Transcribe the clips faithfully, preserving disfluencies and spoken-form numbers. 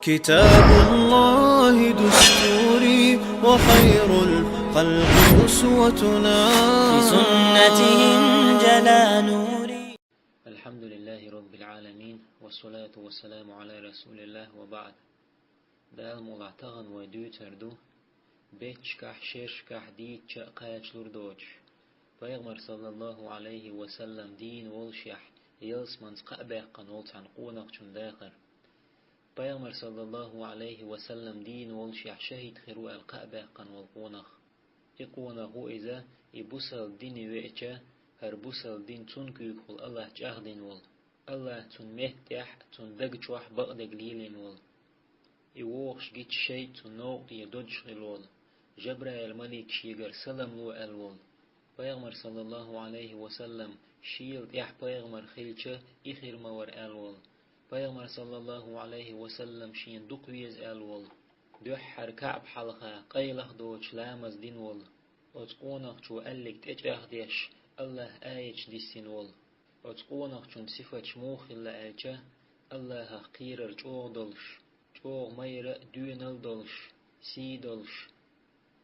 كتاب الله دستوري وخير الخلق أسوتنا. بسنته انجلى نوري. الحمد لله رب العالمين، والصلاة والسلام على رسول الله وبعد. Дала мукъ лахь, тахан вай дуьйцур ду бетташкахь, шерашкахь дийцича а кхачалур доцуш, Пайхамар, саллаллаху Ӏалайхи ва саллам, дийна волушехь, ялсаманца кхаъ баьккхина волу цхьана къонахчун дахар. Пайхамар, саллаллаху Ӏалайхи ва саллам, дийна волушехь, шахӀид хир ву аьлла кхаъ баьккхина волу къонах. И къонах ву иза, и бусалба дине веача, хӀара бусалба дин цунна куьйгахула АллахӀа чӀагӀдина волу. АллахӀа цунна меттехь а, цунна даг чохь а бакъдерг лелийна волу. И вогӀуш гича шайтӀа цунна новкъа тӀера додуш хилла волу. Жабраил-малик шегара салам ло аьлла волу. Пайхамар, саллаллаху Ӏалайхи ва саллам, шена тӀехь пайхамар хилча, и хир ма вара аьлла волу. Пайхамар, саллаллаху Ӏалайхи ва саллам, шена дукха веза аьлла волу. Дуьххьара КаӀба хьалха къайлаха доцуш ламаз дина волу. Оцу къонахчо аьлларг тӀечӀагӀдеш, АллахӀа аяташ диссина волу. Оцу къонахчун сифаташ муха хилла аьлча, АллахӀах кхерар чӀогӀа долуш, чӀогӀа майра а, доьналла а долуш, сий долуш,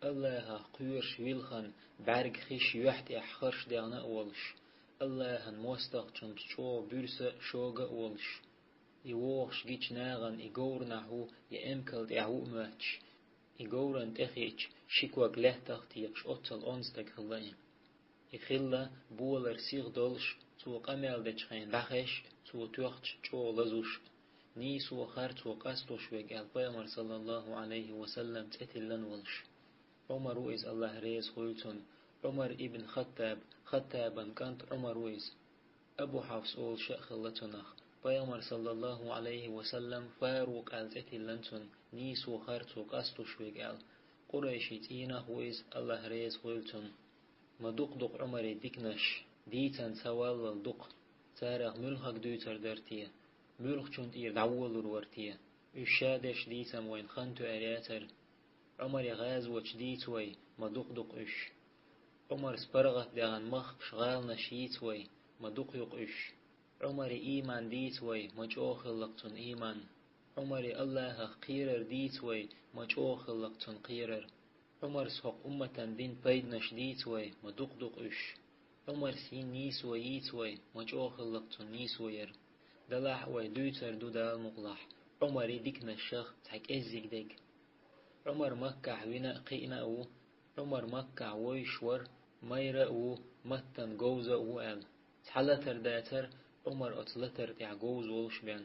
АллахӀах кхоьруш вилхина бӀаьрг хиш юьхь тӀехь харш даьхна а волуш, АллахӀан мостагӀчунца чӀогӀа буьрса а, шога а волуш. И вогӀуш гича нахана и говран тӀехь ву, я эмкал тӀехь ву а моьттуш, и говран тӀе хиъча, ши ког лаьттах а текхаш, оццул онда стаг хилла и. И хилла болар сиха долуш, цо къамел дечу хенахь дӀахезаш а, цо тоьхча чӀогӀа лазуш а, нийсо, харцо къасталуш верг аьлла, Пайхамар, саллаллаху Ӏалайхи ва саллам, цӀе тиллина волуш. Ӏумар ву иза, АллахӀ реза хуьлда цунна. Ӏумар ибн Хаттаб, Хаттабан кӀант Ӏумар ву иза. Абу Хьафс олуш а хилла цунах. Пайхамар, саллаллаху Ӏалайхи ва саллам, Фарукъ аьлла цӀе тиллина цунна, нийсо, харцо къасталуш верг аьлла. Къурайши цӀийнах ву иза, АллахӀ реза хуьлда цунна. Ма дукха ду-кх Ӏумаран диканаш, дийцина ца валлал ду-кх. Царах муьлхха дуьйцур дара те? Муьлххачунна тӀера дӀаволалур вара те? Уьш ша деш дийцам вайна хан тоьар яцара. Ӏумаран гӀазоташ дийца вай, ма дукха ду-кх уьш. Ӏумарс паргӀатдаьхна махкаш, гӀаланаш йийца вай, ма дукха ю-кх уьш. Ӏумаран ийман дийца вай, ма чӀогӀа хилла-кх цуьнан ийман. Ӏумаран АллахӀах кхерар дийца вай, ма чӀогӀа хилла-кх цуьнан кхерар. Ӏумарс хӀокху умматан дина пайданаш дийца вай, ма дукха ду-кх уьш. Ӏумарс йина нийсо йийца вай, ма чӀогӀа хилла-кх цуьнан нийсо яр. Делахь а вай дуьйцур ду, Дала мукъ лахь, Ӏумаран диканашах цхьа кӀеззиг дерг. Ӏумар Маккахь вина а, кхиъна а ву. Ӏумар Маккахь вевзаш вара, майра а ву, маттана говза а ву аьлла. Цхьа латар дацара Ӏумар оцу латар тӀехь говза волуш бен.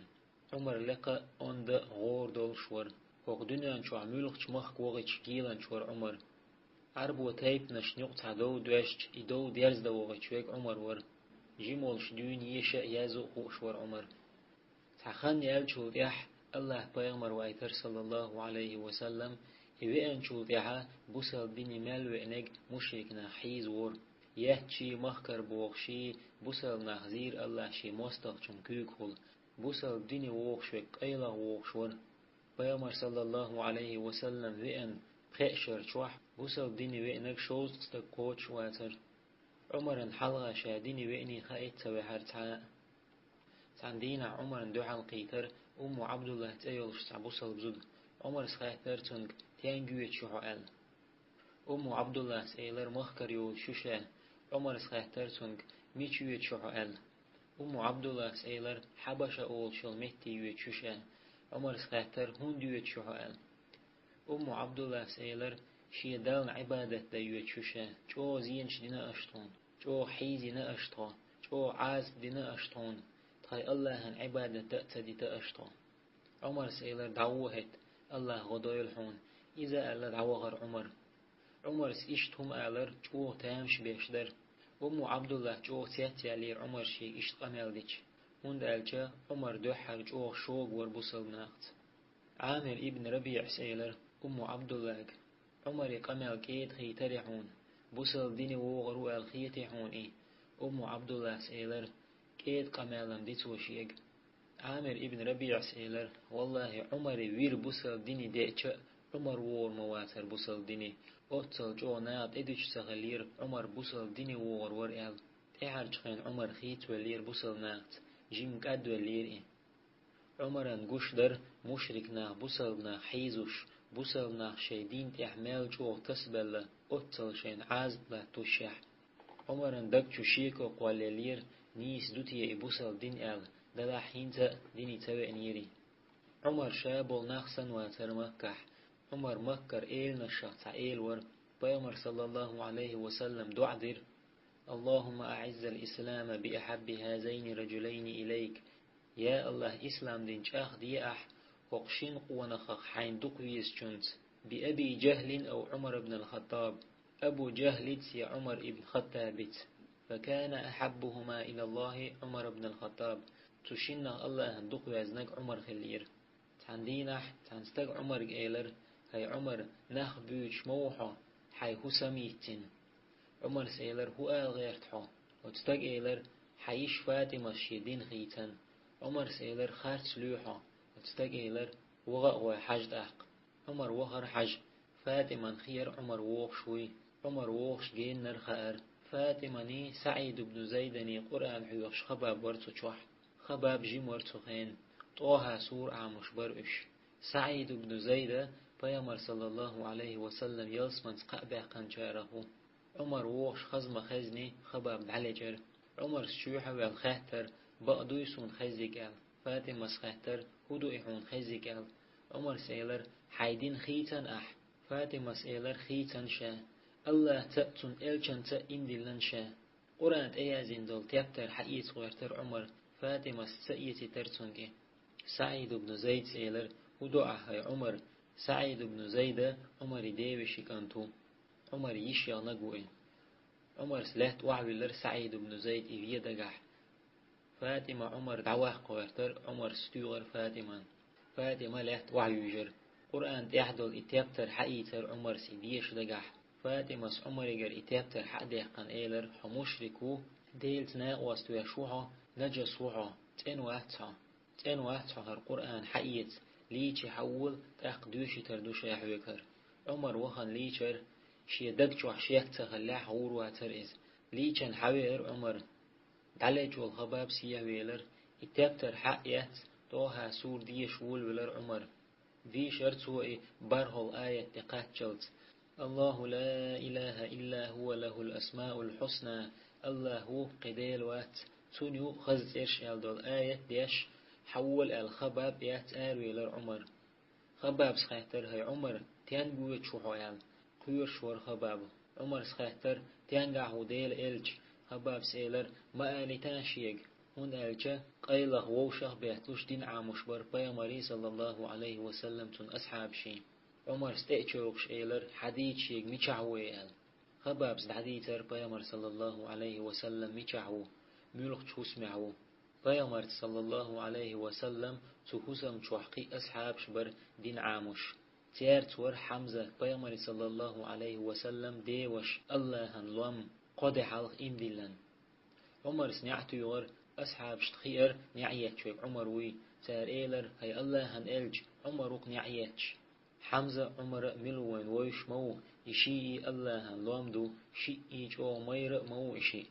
Ӏумар лекха а, онда а гӀора долуш вара. ХӀокху дуьнен чохь муьлххачу махка вахийтуш геланча вара Ӏумар. Ӏарбойн тайпанашна юкъа цхьа дов доьшча, и дов дерзадан вахийтуш верг Ӏумар вара. Жима волуш дуьйна еша а, язъю а хууш вара Ӏумар. Цхьа хан яьллачул тӀаьхьа АллахӀан пайхамар вайтара, саллаллаху Ӏалайхи ва саллам, и веанчул тӀаьхьа бусалба дине мел веанарг мушрик нах хьийзавора. Етташ, махкара бохуш, бусалба нах зийра АллахӀа шен мостагӀчун куьйгахула. Бусалба дине вогӀуш верг къайлаха вогӀуш вара. Пайхамар, саллаллаху Ӏалайхи ва саллам, веана пхеа шар чохь бусалба дине веанарг шовзткъа стаг кхочуш вацара. Ӏумарна хьалха ша дине веаний хаийта ца ваьхьара цхьа а. Цхьана дийнахь Ӏумарна дуьхьал кхийтара Умму Ӏабдуллах цӀе йолуш цхьа бусалба зуда. Ӏумарс хаьттара цуьнга: «Стенга йоьдуш ю хьо?» – аьлла. Умму Ӏабдуллас элира: «Махкара йоьдуш ю ша». Ӏумарс хаьттара цуьнга: «Мича йоьдуш ю хьо?» – аьлла. Умму Ӏабдуллас элира: «Хьабаша олуш йолу метте йоьдуш ю ша». Ӏумарс хаьттара: «ХӀунда йоьдуш ю хьо?» – аьлла. Умму Ӏабдуллас элира: «Шен Далла Ӏибадат дан йоьдуш ю ша. ЧӀогӀа зенаш дина аша тхуна, чӀогӀа хьийзийна аша тхо, чӀогӀа Ӏазап дина аша тхуна, тхайн АллахӀан Ӏибадат дан а ца дита аша тхо». Ӏумарс элира: «ДӀагӀо хӀетта, АллахӀа гӀо дойла хьуна». Иза аьлла, дӀавахара Ӏумар. Ӏумарс иштта хӀума алар чӀогӀа тамаш беш дара. Умму Ӏабдуллах чӀогӀа цецъяьллера Ӏумарс шега иштта къамел дича, хӀунда аьлча Ӏумар дуьххьара чӀогӀа шога вара бусалба нахаца. Ӏамир ибн РабиӀас элира Умму Ӏабдуллага: «Ӏумаран къамел кӀеда хийтарий хьуна? Бусалба дине вогӀур ву аьлла хетий хьуна и?» Умму Ӏабдуллас элира: «КӀеда къамел-м ди цо шега». Ӏамир ибн РабиӀас элира: «ВаллахӀи, Ӏумаре вира бусалба дине деъча а, Ӏумар вогӀур ма вацара бусалба дине. Оццул чӀогӀа наха тӀедуьтуш ца хиллера, Ӏумар бусалба дине вогӀур вара», – аьлла. ТӀаьхьарчу хенахь Ӏумар хийцавеллера бусалба нахаца, жимма кӀадвеллера и. Ӏумаран гуш дара мушрик нах бусалба нах хьийзош, бусалба нах шайн дин тӀехь мел чӀогӀа тасабелла, оццул шайна Ӏазап латтошехь. Ӏумаран даг чу шеко кхоллаеллера, нийса ду те и бусалба дин аьлла, делахь хӀинца а дине ца веанера. Ӏумар ша болу нах санна вацара Маккахь. Ӏумар Маккара эланашах цхьа эла вара. Пайхамар, саллаллаху Ӏалайхи ва саллам, доӀа дира: «اللهم أعز الإسلام بأحب هذين الرجلين إليك». Я АллахӀ, ислам дин чӀагӀде ахь хӀокху шина къонахах хьайна дукха везачуьнца, بأبي جهل أو عمر بن الخطاب, Абу ЖахӀлица я Ӏумар ибн Хаттабица, فكان أحبهما إلى الله عمر بن الخطاب, цу шиннах АллахӀана дукха везнарг Ӏумар хиллера. Цхьана дийнахь цхьана стага Ӏумарга элира: «ХӀай Ӏумар, нах буьйцуш ма ву хьо, хьайн хӀу самийцина?» Ӏумарс элира: «ХӀун ала гӀерта хьо?» Оцу стага элира: «Хьан йиша ФатӀимас шен дин хийцина». Ӏумарс элира: «Харц луьй хьо». Оцу стага элира: «Ваха а гӀой хьажа тӀаккха». Ӏумар вахара хьажа. ФатӀиман хиира Ӏумар вогӀуш вуй. Ӏумар вогӀуш геннара хаьара. ФатӀиманий СаӀид ибн Зайданий Къуръан хьоьхуш Хабаб вара цу чохь. Хабаб жима вара цу хенахь. ТӀохьа сура Ӏамош бара уьш. СаӀид ибн Зайда Пайхамар, саллаллаху Ӏалайхи ва саллам, ялсаманица кхаъ баьккхинчарах ву. Ӏумар вогӀуш хаза ма-хезний, Хабаб дӀалечара. Ӏумарс чоьхьа а ваьлла хаьттара: «Бакъ дуй суна хеззиг?» аьлла. ФатӀимас хаьттара: «ХӀун ду и хьуна хеззиг?» аьлла. Ӏумарс элира: «Хьайн дин хийцина ахь?» ФатӀимас элира: «Хийцина ша. АллахӀца а, цуьнан элчанца а ийман диллина ша». Къуръан тӀеяздина долу тептар схьаэца гӀоьртира Ӏумара, ФатӀимас ца эцийтира цунна тӀе. СаӀид ибн Зайдас элира: «ХӀун до ахь, хӀай Ӏумар?» СаӀид ибн Зайда Ӏумаран девешин кӀант ву. Ӏумаран йиш яханарг ву и. Ӏумарс лаьтта охьавиллира СаӀид ибн Зайд и вен дагахь. ФатӀима Ӏумар дӀаваккха гӀоьртира, Ӏумарс туьйхира ФатӀиман. ФатӀима лаьтта охьаюьйжира. Къуръан тӀехь долу и тептар схьаийцира Ӏумарс и деша дагахь. ФатӀимас Ӏумаригара и тептар схьа а даьккхина элира: «Хьо мушрик ву, Делаца накъост веш ву хьо, нажас ву хьо, цӀена вац хьо. ЦӀена вац хьо, хӀара Къуръан схьаэца, лийча схьавола, тӀаккха доьшуьйтур ду ша хьоьга хӀара». Ӏумар вахана лийчара, шен даг чохь шек ца хиллехь, гӀур вацара иза. Лийчана схьавеара Ӏумар. ДӀалечволу Хабаб сехьавелира, и тептар схьа а эцна, тӀохьа сура деша волавелира Ӏумар. Дийшира цо и бархӀалгӀа аят тӀе кхаччалц: «الله لا إله إلا هو له الأسماء الحسنى», АллахӀ ву, кхин Дела вац, Цуьнан ю хаза цӀераш аьлла долу аят деш, схьавола аьлла, Хабаб эцна аравелира Ӏумар. Хабабс хаьттира: «ХӀай Ӏумар, стенга воьдуш ву хьо?» аьлла. Кхоьруш вара Хабаб. Ӏумарс хаьттира: «Стенгахь ву Делан элча?» Хабабс элира: «Ма алийта шега», хӀунда аьлча къайлаха вовшах а бетталуш дин Ӏамош бара Пайхамарий, саллаллаху Ӏалайхи ва саллам, цуьнан асхьабаший. Ӏумарс тӀе а чевкхуш элира: «Хьадийца шега мичахь ву и», аьлла. Хабабс дӀадийцира Пайхамар, саллаллаху Ӏалайхи ва саллам, мичахь ву, муьлхачу хӀусамехь ву. Пайхамарца, саллаллаху Ӏалайхи ва саллам, цу хӀусам чохь кхин а асхьабаш бара дин Ӏамош. Цаьрца вара Хьамза, Пайхамаран, саллаллаху Ӏалайхи ва саллам, деваша, АллахӀан лом, кхо де хьалха ийман диллина. Ӏумарс неӀ туьйхира, асхьабашна хиира неӀ етташ верг Ӏумар вуй. Цара элира: «ХӀай АллахӀан элча, Ӏумар ву-кх неӀ етташ». Хьамза а, Ӏумар а мила ву вайна вевзаш ма ву, и шиъ а АллахӀан лом ду, шиъ а чӀогӀа майра а ма ву и шиъ.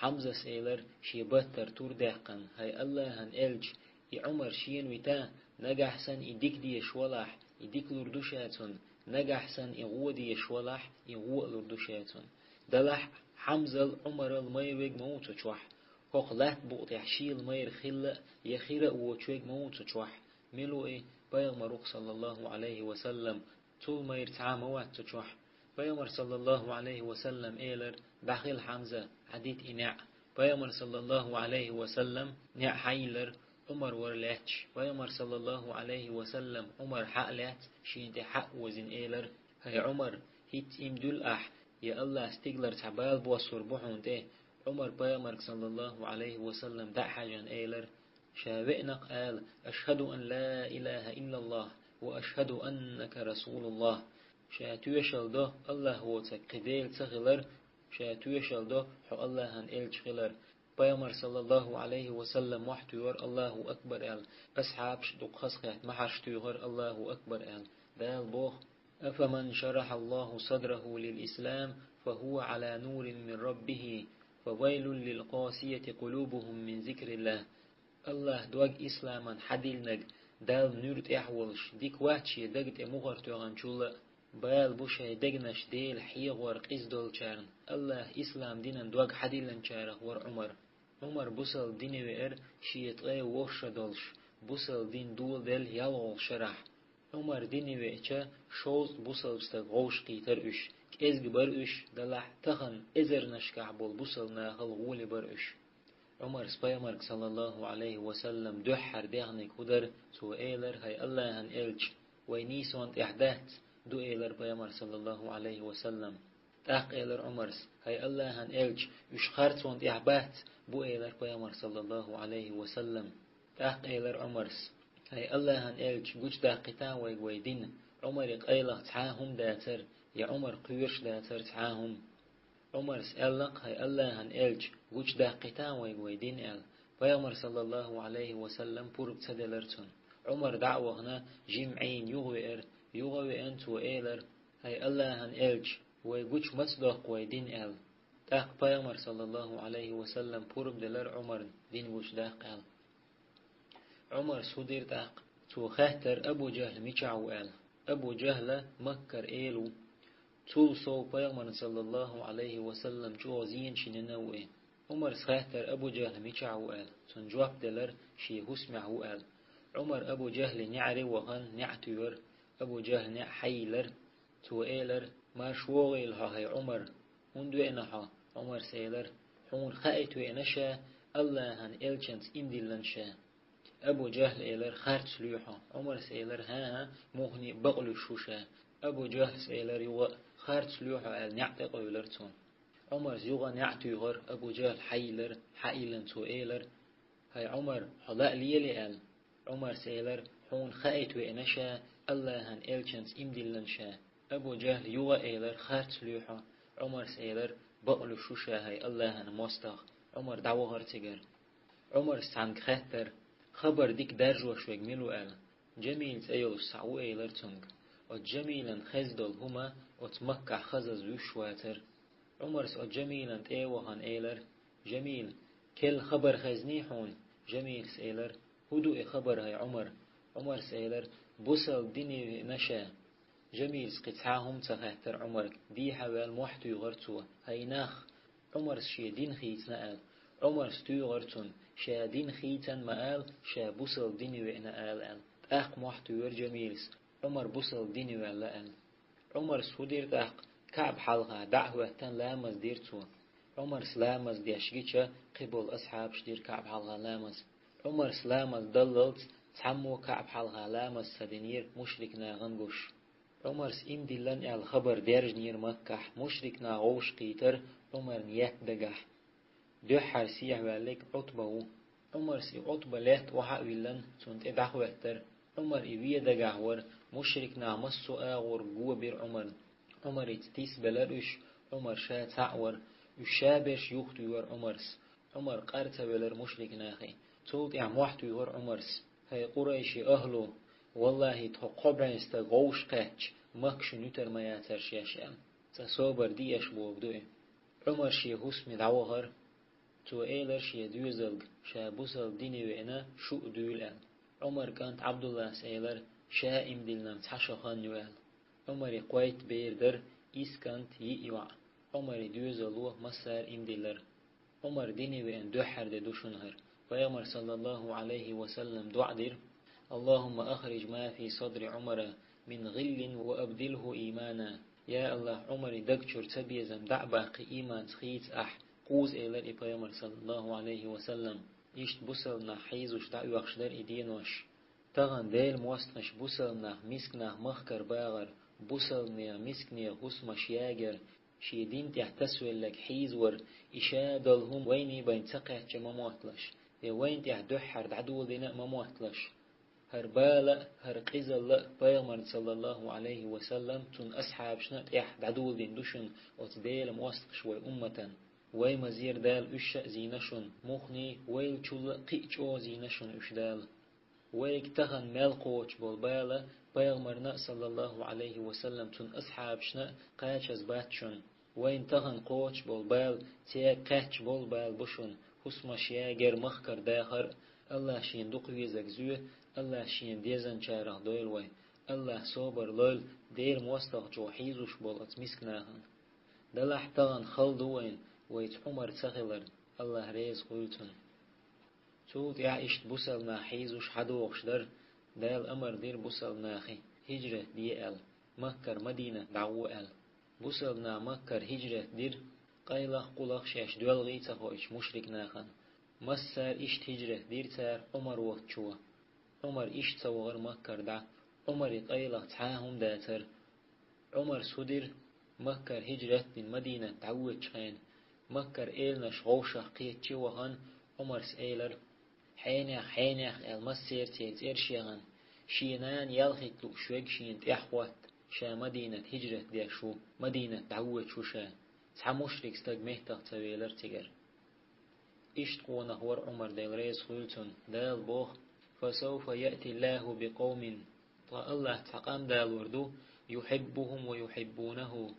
Хьамзас элира, шен баттара тур даьккхина: «ХӀай АллахӀан элча, и Ӏумар шена вита, нагахь санна и дика дезаш валахь, и дика лур ду ша цунна, нагахь санна и гӀо дезаш валахь, и гӀо а лур ду ша цунна». Делахь Хьамзал, Ӏумарал майра верг ма ву цу чохь. ХӀокху латта букъа тӀехь шел майра хилла а, я хир а воцуш верг ма ву цу чохь. Мила ву и? Пайхамар ву-кх, саллаллаху Ӏалайхи ва саллам. Цул майра цхьа а ма вац цу чохь. Пайхамар, саллаллаху Ӏалайхи ва саллам, элира: «ДӀахила, Хьамза, хьадита и неӀ». Пайхамар, саллаллаху Ӏалайхи ва саллам, неӀ схьайиллира, Ӏумар вара лаьтташ. Пайхамар, саллаллаху Ӏалайхи ва саллам, Ӏумар схьа а лаьцна, шена тӀе схьа а возийна, элира: «ХӀай Ӏумар, хӀинцца ийман дуьллу ахь, я АллахӀ стигалара цхьа бала боссор бу хьуна тӀе». Ӏумар Пайхамарга, саллаллаху Ӏалайхи ва саллам, дӀа а хьаьжна, элира: «Ша веана-кх ала: أشهد أن لا إله إلا الله وأشهد أنك رسول الله». Ша тоьшалла до АллахӀ воцург кхин Дела ца хилар, ша тоьшалла до хьо АллахӀан элча хилар. Пайхамар, саллаллаху Ӏалайхи ва саллам, мохь туьйхира: «Аллаху акбар», – аьлла. Асхьабаш дукха хазахетта маьхьарш туьйхира: «Аллаху акбар», – аьлла. Дала боху: «أفمن شرح الله صدره للإسلام فهو على نور من ربه فويل للقاسية قلوبهم من ذكر الله». Аллахь дог исламан хьадиллинарг Далла нуьра тӀехь а волуш, дика вац шен даг тӀе мухӀар тоьхначул а. Бала бу шайн дегнаш Дела хьехор къиза долчарна, Аллахь ислам динан дог хьадиллинчарах вара Ӏумар. Ӏумар бусалба дине веара шен ткъе ворхӀ шо долуш, бусалба дин доладелла ялхолгӀачу шарахь. Ӏумар дине веача, шовзткъа бусалба стаг вовшахкхийтара уьш, кӀезиг бара уьш, делахь тахана эзарнашкахь болу бусалба нахал гӀоле бара уьш. Ӏумарс пайхамарга, саллаллаху Ӏалайхи ва саллам, дуьххьара дехнарг хӀун дара, цо элира: «ХӀай Аллахьан элча, вай нийсонна тӀехь дац?» — ду элира пайхамар, саллаллаху Ӏалайхи ва саллам. ТӀаккха элира Ӏумарс: «ХӀай Аллахьан элча, уьш харцонна тӀехь бац?» — бу элира пайхамар, саллаллаху Ӏалайхи ва саллам. ТӀаккха элира Ӏумарс: «ХӀай Аллахьан элча, гучудаккхийтахьа вайга вай дин». Ӏумаре къайлаха цхьа а хӀума дацара, я Ӏумар кхоьруш дацара цхьа а хӀума. Ӏумарс аьлла-кх: «ХӀай Аллахьан элча, гучудаккхийтахьа вайга вай дин», — аьлла. Пайхамар, саллаллаху Ӏалайхи ва саллам, пурба ца делира цунна. Ӏумар дӀа а вахана, жимма Ӏийна юха веара, юха а веана, цо элира: «ХӀай Аллахьан элча, вай гучу маца доккху вай дин?» — аьлла. ТӀаккха пайхамар, саллаллаху Ӏалайхи ва саллам, пурба делира Ӏумарна, дин гучудаккха аьлла. Ӏумарс хӀун дира тӀаккха? Цо хаьттара Абу Жахьл мичахь ву аьлла. Абу Жахьл Маккара эла ву. Цул сов пайхамарна, саллаллаху Ӏалайхи ва саллам, чӀогӀа зенаш йина а ву и. Ӏумарс хаьттара Абу Жахьл мичахь ву аьлла. Цунна жоп делира, шен хӀусамехь ву аьлла. Ӏумар Абу Жахьлан неӀаре а вахана, неӀ туьйхира, Абу Жахьлан неӀ хьайиллира. Цо элира: «Марш вогӀийла хьо, хӀай Ӏумар! ХӀунда веана хьо?» Ӏумарс элира: «Хьуна хаийта веана ша, Аллахьан элчанца ийман диллина ша». Абу Жахьл элира: «Харц луьй хьо?» Ӏумарс элира: «ХӀан-хӀа, муххале а бакълуьйш ву ша». Абу Жахьлас элира юха а: «Харц луьй хьо», — аьлла, неӀ тӀекъевлира цунна. Ӏумарс юха а неӀ туьйхира, Абу Жахьл хьайиллира, хьайиллина цо элира: «ХӀай Ӏумар, хьо лаа лелий?» — аьлла. Ӏумарс элира: «Хьуна хаийта веана ша, Аллахьан элчанца ийман диллина ша». Абу Жахьл юха а элира: «Харц луьй хьо». Ӏумарс элира: «Бакълуьйш ву ша, хӀай Аллахьан мостагӀа». Ӏумар дӀавахара цигара. Ӏумарс цхьаьнга хаьттара: «Хабар дика даржош верг мила ву?» — аьлла. «Жамил цӀе йолуш цхьаъ ву», — элира цуьнга. Оцу Жамилан хезна долу хӀума оцу Маккахь хазаза вуьйш вацара. Ӏумарс оцу Жамилан тӀе а вахана элира: «Жамил, керла хабар хезний хьуна?» Жамилс элира: «ХӀун ду и хабар, хӀай Ӏумар?» Ӏумарс элира: «Бусалба дине веана ша». Жамилс кхин цхьа а хӀума ца хаьттара Ӏумарга, дехьа а ваьлла, мохь туьйхира цо: «ХӀай нах, Ӏумарс шен дин хийцина», — аьлла. Ӏумарс туьйхира цунна: «Ша дин хийцина ма ала, ша бусалба дине веана ала», — аьлла. ТӀаккха мохь туьйхира Жамилс: «Ӏумар бусалба дине ваьлла», — аьлла. Ӏумарс хӀун дира тӀаккха? КаӀба хьалха дӀа а хӀоьттина, ламаз дира цо. Ӏумарс ламаз деш гича, кхин болу асхьабаш дира КаӀба хьалха ламаз. Ӏумарс ламаз даллалц цхьаммо КаӀба хьалха ламаз ца динера мушрик нахана гуш. Ӏумарс ийман диллина аьлла хабар даьржинера Маккахь, мушрик нах вовшахкхийтара Ӏумарна етта дагахь. Дуьххьара сехьаваьлларг Ӏутба ву. Ӏумарс и Ӏутба лаьтта охьа а виллина, цунна тӀе дӀахӀоьттара. Ӏумар и вен дагахь вара, мушрик нах массо а агӀор го бира Ӏумарна. Ӏумарица тиса белира уьш, Ӏумар ша цхьаъ вара. Уьш ша берш юхатуьйхира Ӏумарс. Ӏумар къар ца велира мушрик нахе. Цул тӀаьхьа мохь туьйхира Ӏумарс: «ХӀай Къурайши ахӀлу, валлахӀи, тхо кхо бӀе стаг вовшахкхаьчча, Макка шуна юьтур ма яцара шаьш», — аьлла. Цкъа собар де еш бохург ду и. Ӏумар шен хӀусаме дӀавахара. Цо элира шен доьзалга, ша бусалба дине веана, шу а дуьйла аьлла. Ӏумаран кӀанта Ӏабдуллас элира: «Ша ийман диллинарг цхьа шо хан ю», — аьлла. Ӏумаран кхойтта бер дара, исс кӀант, йиъ йоӀ. Ӏумаран доьзало массара ийман диллира. Ӏумар дине веана дуьххьара де ду шуна хӀара. Пайхамар, саллаллаху Ӏалайхи ва саллам, доӀа дира: «اللهم أخرج ما في صدر عمر من غل وأبدله إيمانا». Я АллахӀ, Ӏумаран даг чуьра цабезам дӀа а баккхий, ийманца хийца ахь, кхузза элира и пайхамар, саллаллаху Ӏалайхи ва саллам. Иштта бусалба нах хьийзош дӀаоьхуш дара и денош. Тахана Делан мостагӀаш бусалба нах, миска нах махкара багӀар, бусалбанех, мисканех хӀусамаш ягар, шен дин тӀехь тасавелларг хьийзавар, и ша долу хӀума вайна а байна ца кхаьчча ма мотталаш, я вайна тӀехь дуьххьара дӀадоладина а ма мотталаш. ХӀара бала а, хӀара къизалла а пайхамарна, саллаллаху Ӏалайхи ва саллам, цуьнан асхьабашна а тӀехь дӀадоладина ду шуна оцу Делан мостагӀаша вай умматан. Вай ма зийра Дала уьш а зийна шуна, муххале а, вайл чул а кхин а чӀогӀа зийна шуна уьш Дала. Вайга тахана мел кхочуш болу бала пайхамарна а, саллаллаху Ӏалайхи ва саллам, цуьнан асхьабашна а кхачаза бац шуна. Вайна тахана кхочуш болу бала цаьрга кхаьчча болу бала бу шуна, хӀусамаш ягар, махкара дахар а, Аллахь шена дукха везарг зоь, Аллахь шена дезанчарах дойла вай. Аллахь собар лойла дера мостагӀчо хьийзош болу оцу миска нахана. Делахь тахана хала ду вайна вайца Ӏумар ца хилар, Аллахь реза хуьлда цунна. Цул тӀаьхьа иштта бусалба нах хьийзош хьадогӀуш дара, Дала амар дира бусалба нахе хӀижрат де аьлла, Маккара Мадинат дӀагӀо аьлла. Бусалба наха Маккара хӀижрат дира, къайлах а, къулах а шаьш доьлхий а ца хоуьйтуш мушрик нахана. Массара иштта хӀижрат дира цара Ӏумар воцучу. Ӏумар иштта ца вахара Маккара дӀа. Ӏумаре къайлах цхьа а хӀума дацара. Ӏумарс хӀун дира, Маккара хӀижрат дина Мадинат дӀавоьдучу хенахь, Маккара эланаш вовшах кхетча а вахана, Ӏумарс элира: «Хьенех, хьенех», — аьлла, массеран церан цӀераш яхана, шен нана ял хӀитта лууш верг шена тӀаьхьахӀотта, ша Мадинат хӀижрат деш ву, Мадинат дӀавоьдуш ву ша. Цхьа мушрик стаг меттах ца велира цигара. Иштта къонах вара Ӏумар, Дела реза хуьлда цунна, Дала боху: «Фасавфа яъти Аллаху бикъовмин». Ткъа Аллахь цхьа къам далор ду, «юхьиббухум ва юхьиббунаху».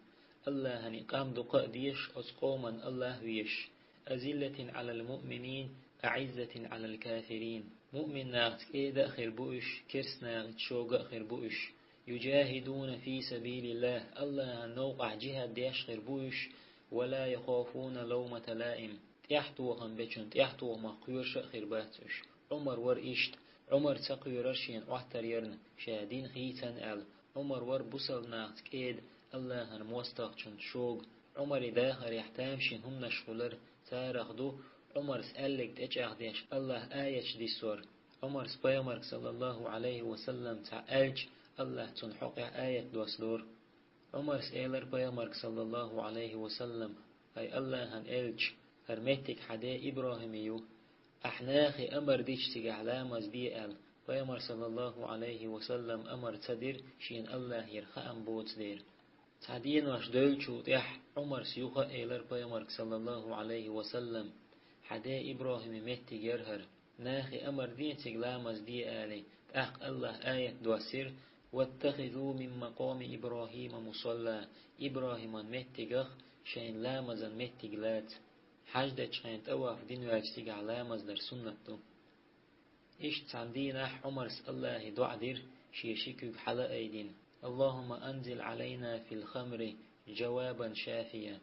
Аллахьана и къам дукха а дезаш, оцу къоман Аллахь а везаш. «Азиллатин Ӏалал муъминин, аӀиззатин Ӏалал кафирин». Муъмин нахаца кӀеда а хир бу уьш, керста нахаца шога а хир бу уьш. «Юджахидуна фи сабилиллах», Аллахьан новкъахь джихӀад деш хир бу уьш, «ва ла яхофуна лавмата лаим». ТӀаьхьатохам бечун тӀаьхьатохамах кхоьруш а хир бац уьш. Ӏумар вара иштта. Ӏумар ца кхоьрара шена Ӏоттар ярна, ша дин хийцан аьлла. Ӏумар вара бусалба нахаца кӀеда, Аллахьан мостагӀчун шога. Ӏумаре дахарехь тамашийна хӀуманаш хуьлура, царах ду Ӏумарс аьлларг тӀечӀагӀдеш Аллахь аяташ диссор. Ӏумарс Пайхамарга, саллаллаху Ӏалайхи ва саллам, цхьаъ аьлча, Аллахь цунна хьокъехь аят доссадора. Ӏумарс элира Пайхамарга, саллаллаху Ӏалайхи ва саллам: «Ай Аллахьан элча, хӀара меттиг хьан ден ИбрахӀиме ю. Ахь нахе амар дича цигахь ламаз де», — аьлла. Пайхамар, саллаллаху Ӏалайхи ва саллам, амар ца дира, шена Аллахьера хаам боцу дела. Цхьа денош девллачул тӀаьхьа Ӏумарс юха а элира Пайхамарга, саллаллаху Ӏалайхи ва саллам: «Хьан ден ИбрахӀиме меттиг яра хӀара. Нахе амар дина цига ламаз де», — аьлла. ТӀаккха Аллахь аят доссира: «Ваттахизу мин макъоми ИбрахӀима мусалла». ИбрахӀиман меттигах шайна ламазан меттиг лаца. Хьаьж дечу хенахь тӀаваф дина ваьлча цигахь ламаз дар суннат ду. Иштта цхьана дийнахь Ӏумарс Аллахье доӀа дира, шен ши куьг хьала а айдина: «Аллахумма анзил Ӏалайна фил хамри джавабан шафия».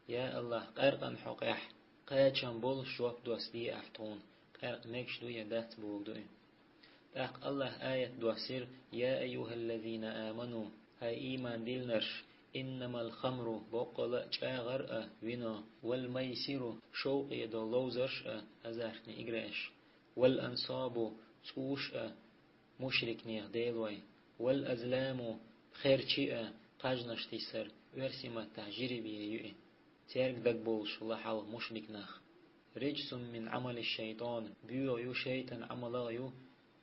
Я Аллахь, къаьркъан хьокъехь кхачам болуш жоп доссаде ахь тхуна, къаьркъа мегаш ду я дац бохург ду и. ТӀаккха Аллахь аят доссира: «Я айюхаллазина аману», хӀай ийман диллинарш, «иннамал хамру», боккъала а чӀагӀар а, вино, «вал майсиру», шовкъе долу ловзарш а, азартни играш, «вал ансабу», цӀуш а, мушрикнех делой, «вал азламу», пхерчи а, кхажнаш тиссар, оьрсийн маттахь жеребье ю и. Цаьрга дагабовлуш хуьлу хьалха мушрик нах. «Риджсун мин Ӏамали шайтан», боьха ю шайтан Ӏамалах а ю,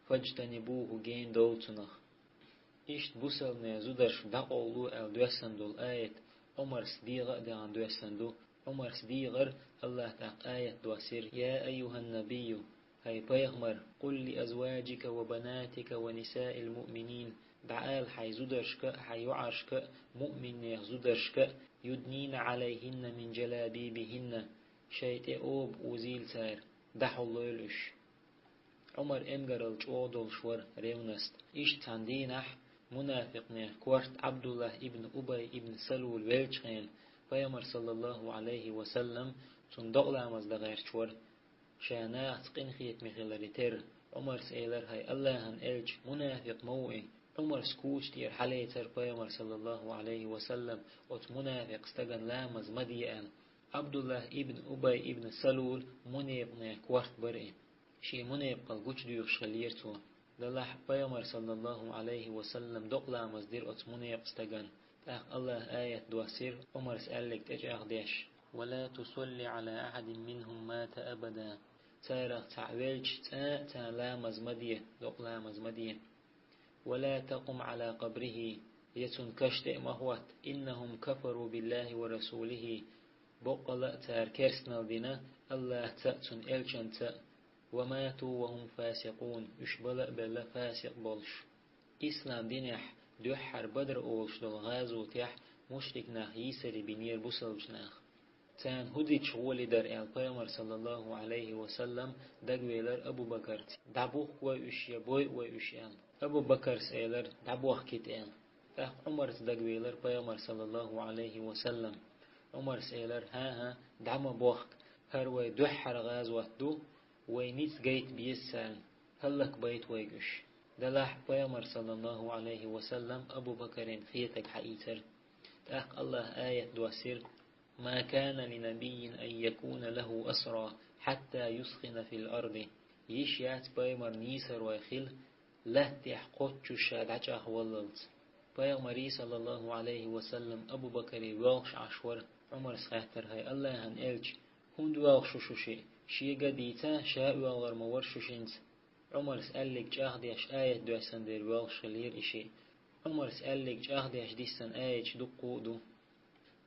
«фаджтанибуху», гена довла цунах. Иштта бусалбанийн зударшка дӀакъовло аьлла доьссина долу аят Ӏумарс дегӀа а даьхна доьссина ду. Ӏумарс дийгӀар, Аллахь тӀаккха аят доссира: «Я айюханнабийю», хӀай пайхамар, «къул ли азваджика ва банатика ва нисаил муъминин», дӀаала хьайн зударшка а, хьайн йоӀаршка а, муъминнех зударшка а: «юднина Ӏалайхинна мин джалабибихинна», шайн тӀе оба озийла цара, дӀахьуллойла уьш. Ӏумар эмгаралла чӀогӀа долуш вара, ревность. Иштта цхьана дийнахь мунафикънех корта Ӏабдуллахь ибн Убай ибн Салул веллачу хенахь, Пайхамар, саллаллаху Ӏалайхи ва саллам, цунна докъаламаз дан гӀерташ вара, ша нахаца къинхетаме хиларе терра. Ӏумарс элира: «ХӀай Аллахьан элча, мунафикъ ма ву и». Ӏумарс кучу тӀера хьалецира Пайхамар, саллаллаху Ӏалайхи ва саллам, оцу мунафикъ стагана ламаз ма де аьлла. Ӏабдуллахь ибн Убай ибн Салул мунепкънех корта бара и. Шен мунепкъалла гучудоьхуш хиллера цо. Делахь Пайхамар, саллаллаху Ӏалайхи ва саллам, докъаламаз дира оцу мунепкъ стагана. ТӀаккха Аллахь аят доссира, Ӏумарс аьлларг тӀечӀагӀдеш: «Ва ла тусалли Ӏала ахьадин минхум мата абада». Царах цхьаъ велча, цкъа а царна ламаз ма де, докъаламаз ма де. «Ва ла такъум Ӏала къабрихи», я цунна каш тӀе а ма хӀотта, «иннахум кафару биллахи ва расулихи», боккъала а цара керстанал дина Аллахьца а, цуьнан элчанца а, «ва мату ва хум фасикъун», уьш бала а белла фасикъ болуш. Ислам динехь дуьххьара Бадр олуш долу гӀазотехь мушрик нах йийсаре бинера бусалбачу нах. Царна хӀу дича гӀоле дара аьлла, Пайхамар, саллаллаху Ӏалайхи ва саллам, дагавелар Абу Бакарца. ДӀабухк вай уьш я бойъу вай уьш аьлла. Абу Бакарс элар: «ДӀабохкийта», — аьлла. ТӀаккха Ӏумарца дагавелар Пайхамар, саллаллаху Ӏалайхи ва саллам. Ӏумарс элар: «ХӀан-хӀа, дӀа ма бохка, хӀара вай дуьххьара гӀазот ду, вай низ гайта беза царна, хӀаллакбайта вайга уьш». Делахь Пайхамар, саллаллаху Ӏалайхи ва саллам, Абу Бакаран хетаг хьаийцар. ТӀаккха АллахӀа аят доссийра: «ما كان لنبي أن يكون له أسرى حتى يثخن في الأرض». Йиш яц пайхамарна нийсарой хила, лаьттахь кхоччуш ша дӀачӀагӀваллалц. Пайхамаре, саллаллаху Ӏалайхи ва саллам, Абу Бакаре воьлхуш Ӏаш вара. Ӏумарс хаьттар: «ХӀай АллахӀан элча, хӀунда воьлху шу шуьшиъ? Шега а дийца, ша оьлгӀар ма вара шуьшинца». Ӏумарс аьлларг чӀагӀдеш аят доссанна дера воьлхуш хиллера и шиъ. Ӏумарс аьлларг чӀагӀдеш диссина аяташ дуккха а ду.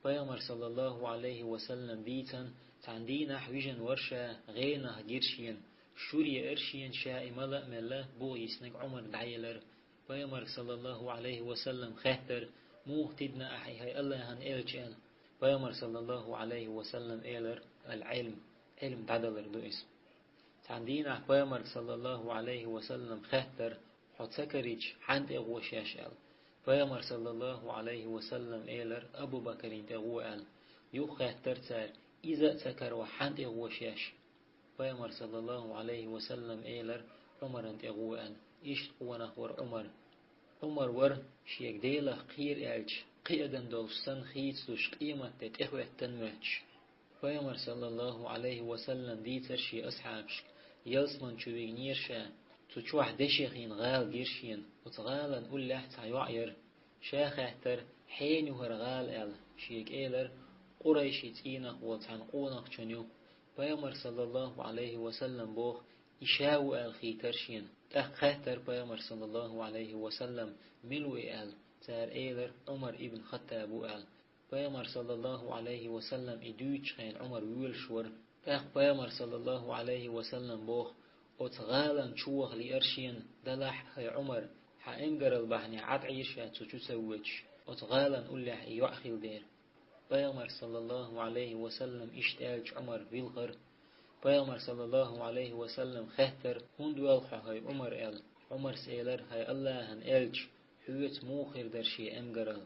Пайхамар, саллаллаху Ӏалайхи ва саллам, дийцина, цхьан дийнахь вижина вара ша, гӀенах гира шена, шура еара шена, ша и мала а мелла, бух йиснарг Ӏумар дӀаелар. Пайхамарга, саллаллаху Ӏалайхи ва саллам, хаьттар: «Муха тидна ахьа и, хӀай АллахӀан элча?» — аьлла. Пайхамар, саллаллаху Ӏалайхи ва саллам, элар: «Ал-Ӏилм, Ӏилм дӀадалар ду иза». Цхьан дийнахь Пайхамарга, саллаллаху Ӏалайхи ва саллам, хаьттар: «Хьо ца карийча, хьан тӀе гӀо шаьш?» — аьлла. Пайхамар, саллаллаху Ӏалайхи ва саллам, элар: «Абу Бакаран тӀе гӀо», — аьлла. Юха хаьттар цара: «Иза а ца каравахь, хьан тӀе гӀо шаьш?» Пайхамар, саллаллаху Ӏалайхи ва саллам, элар: «Ӏумаран тӀе гӀо», — аьлла. Иштта къонах вара Ӏумар. Ӏумар вара шега Делах кхера аьлча, кхин адам долуш санна хийцалуш, къематде тӀехӀоьттина моьттуш. Пайхамар, саллаллаху Ӏалайхи ва саллам, дийцар шен асхьабашка: ялсман чу вигнера ша, цу чохь дешех йина гӀала гира шена, оцу гӀалан уллехь цхьа йоӀ яра. Ша хаьттар: «Хьенан ю хӀара гӀала?» — аьлла. Шега элар: «Къурайши цӀийнах волу цхьана къонахчун ю». Пайхамар, саллаллаху Ӏалайхи ва саллам, боху: «И ша ву», — аьлла, хийтар шена. ТӀаккха хаьттар Пайхамар, саллаллаху Ӏалайхи ва саллам: «Мила ву и?» — аьлла. Цара элар: «Ӏумар ибн Хаттаб ву», — аьлла. Пайхамар, саллаллаху Ӏалайхи ва саллам, и дуьйцучу хенахь Ӏумар воьлуш вара. ТӀаккха Пайхамар, саллаллаху Ӏалайхи ва саллам, боху: «Оцу гӀалан чу ваха лиира шена, делахь, хӀай Ӏумар, хьан эмгарал бахьанехь Ӏад Ӏийра ша цу чу ца воьдуш, оцу гӀалан уллехь и йоӀ хилла дера». Пайхамар, саллаллаху Ӏалайхи ва саллам, иштта аьлча, Ӏумар вилхара. Пайхамар, саллаллаху Ӏалайхи ва саллам, хаьттар: «ХӀунда воьлху хьо, хӀай Ӏумар?» — аьлла. Ӏумарс элар: «ХӀай АллахӀан элча, хьоьца муха хир дара шен эмгарал?»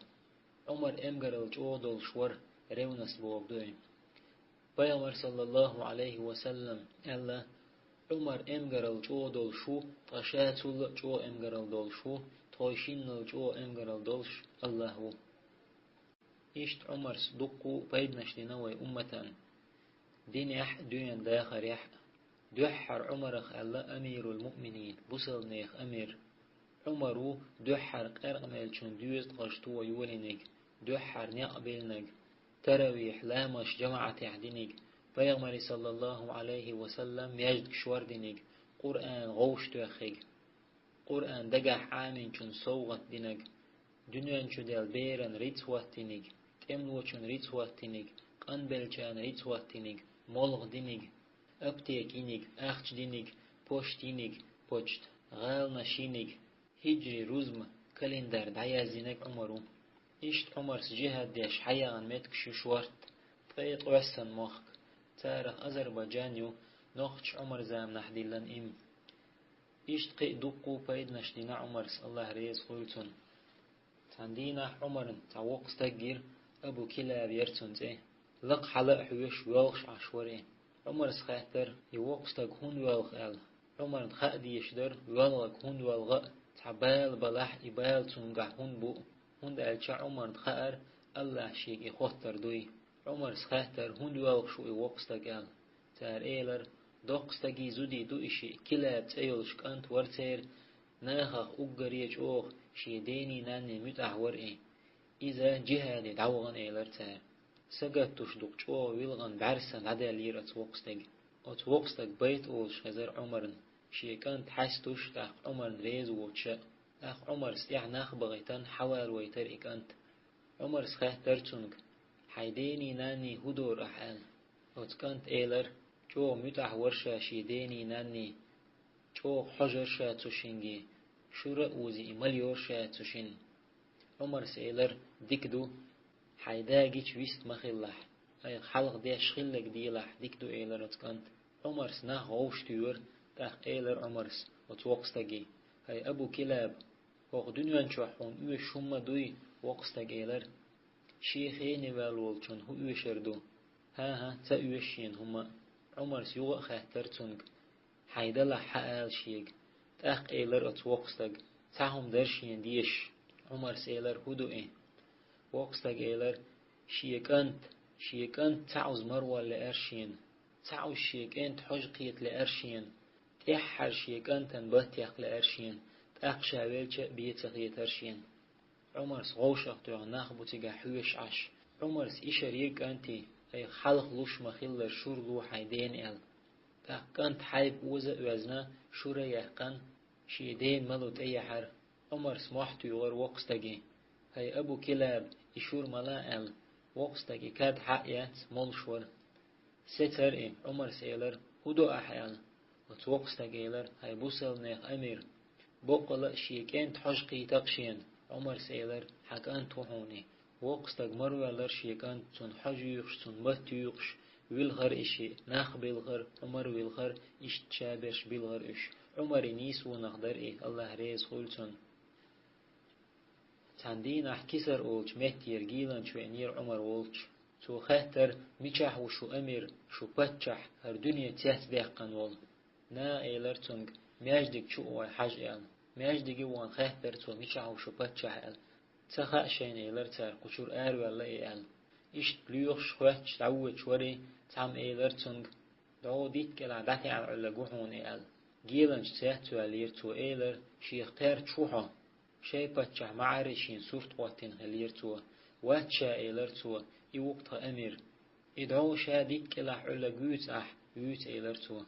Ӏумар эмгарал чӀогӀа долуш вара, ревность бохург ду и. Пайхамар, саллаллаху Ӏалайхи ва саллам, аьлла: «Ӏумар эмгарал чӀогӀа долуш ву, ткъа ша цул а чӀогӀа эмгарал долуш ву, тхойшиннал чӀогӀа эмгарал долуш АллахӀ ву». Иштта Ӏумарс дуккха а пайданаш дина вай умматана. Динехь а, дуьненан дахарехь а. Дуьххьара Ӏумарах аьлла амирул-муъминин, бусалбанех амир. Ӏумар ву дуьххьара къаьркъа-меллачун доьзткъаш тоха йолийнарг, дуьххьара некъ биллинарг, таравихь ламазаш жамаӀатехь динарг, Пайхамаре, саллаллаху Ӏалайхи ва саллам, маьждиг шор динарг, Къуръан гӀовш тоьхнарг, Къуръан дагахь Ӏамийначунна совгӀат динарг, дуьнен чу даьлла беран рицкъ хӀоттийнарг, тӀемалочун рицкъ хӀоттийнарг, къанбеллачарна рицкъ хӀоттийнарг, молха динарг, аптека йинарг, ахча динарг, пошта йинарг, почта, гӀаланаш йинарг, хӀиджри рузма, календарь дӀаяздинарг Ӏумар ву. Иштта Ӏумарс жихӀад деш хьаяхана меттигаш ю шортта, ткъе ткъоьссан мохк. Царах Азербайджан ю, нохчаша Ӏумаран заманахь диллина имма. Иштта кхин а дуккха а пайданаш дина Ӏумарс, АллахӀ реза хуьлда цунна. Цхьана дийнахь Ӏумарна цхьа воккха стаг гира, Абу Килаб яра цуьнан цӀе. Лакха хьала а хьоьжуш, воьлхуш Ӏаш вара и. Ӏумарс хаьттар: «И воккха стаг хӀунда воьлху?» — аьлла. Ӏумарна хаа дезаш дара, воьлхург хӀунда воьлху а, цхьа бала балахь, и бала цуьнгахь хӀунда бу, хӀунда аьлча Ӏумарна хаьара, АллахӀа шега и хоттур дуй. Ӏумарс хаьттар: «ХӀунда воьлхуш ву и воккха стаг?» — аьлла. Цара элар: «Доккха стагий зудий ду и шиъ, Килаб цӀе йолуш кӀант вара церан, нахах уггаре а чӀогӀа шен дений-нанний муьтӀахь вара и. Иза жихӀаде дӀавахана», — элар цара. Сагатдеш дукха чӀогӀа вилгӀана бӀаьрса дӀадаьллера оцу воккха стеган. Оцу воккха стага байт олуш хезара Ӏумарна, шен кӀант хьаьстуш, тӀаккха Ӏумарна реза воцуш а. ТӀаккха Ӏумарс тӀаьхьа нах бахийтина, хьавалавайтара и кӀант. Ӏумарс хаьттар цуьнга: «Хьайн дений-нанний хӀун дора ахь?» — аьлла. Оцу кӀанта элар: «ЧӀогӀа муьтӀахь вара ша шен дений-нанний, чӀогӀа хьожура ша цу шинге, шура а узий, и малайора ша цу шинна». Ӏумарс элар: «Дика ду, хьайн да гича вист ма хилалахь». айхьа хьалха деш хилларг делахь, дика ду, элира оцу кӀанта. Ӏумарс нах гӀовшах туьйхира, тӀаккха элира Ӏумарс оцу воккхачу стаге: «ХӀай Абу Килаб, хӀокху дуьнен чохь хьуна оьшуш хӀумма дуй?» Воккха стаг элира: «Шен хене ваьлла волчунна хӀун оьшур ду?» «ХӀан-хӀа, ца оьшу шена хӀумма а». Ӏумарс юха а хаьттира цуьнга: «Хьайн далахь, хьан ала шега». ТӀаккха элира оцу воккха стага: «Цхьа хӀума дара шена дезаш». Ӏумарс элира: «ХӀун ду и?» Воккха стаг элира: «Шен кӀант, шен кӀант цхьаъ уза марвала лаьара шена, цхьаъ уза шен кӀентан хьожа кхета лаьара шена, тӀаьххьара шен кӀантана баттах лаьара шена, тӀаккха ша велча а бен ца хетара шена». Ӏумарс гӀовшах тоьхна нах бу цигахь хьоьшуш Ӏаш. Ӏумарс ишар йира кӀанте: «Айхьа хьалха луш ма-хиллара шура ло хьайн дена», – аьлла. ТӀаккха кӀант хьайба оза а оьзна, шура а яьккхина, шен дена мало тӀеяхьара. Ӏумарс мохь туьйхира воккха стаге: «ХӀай Абу Килаб, и шура ма ла», – аьлла. Воккха стаг и кад хьа а эцна, молуш вара. Сецара и. Ӏумарс элира: «ХӀун до ахь?» – аьлла. Оцу воккха стага элира: «ХӀай бусалба нехан амир, боккъала а шен кӀентан хьожа кхета-кх шена». Ӏумарс элира: «Хьан кӀант ву хьуна и». Воккха стаг марваьллара шен кӀант, цунна хьожа юьйхуш, цунна матта юьйхуш, вилхара и шиъ, нах билхира, Ӏумар вилхира, иштта ша берш билхира уьш. Ӏумаран нийсонах дара и, АллахӀ реза хуьлда цунна. Цхьана дийнахь Кисар олучу меттера геланча веанера Ӏумар волчу. Цо хаьттара: «Мичахь ву шун амир, шун паччахь, хӀара дуьне цецдаьккхина волу?» Наха элира цуьнга: «Маьждиг чу а гӀой хьажа», – аьлла. Маьждиге а вахана хаьттара цо: «Мичахь ву шун паччахь?» – аьлла. «Ца хаьа шайна», – элира цара, «кху чуьра араваьлла и», – аьлла. Иштта лоьхуш, хоьттуш дӀавоьдуш вара и, цхьамма элира цуьнга: «ДӀо дитта кӀелахь дӀатаьӀна Ӏуьллург ву хьуна и», – аьлла. Геланча цецваьллера, цо элира: «Шех кхерча ву хьо?» Шайн паччахь ма-Ӏарри шена сурт хӀоттийна хиллера цо. «Вац ша», – элира цо, – «и ву-кх тхан амир». «И дӀо ша дитта кӀелахь Ӏуьллург вуьйцу ахь?» «Вуьйцу», – элира цо.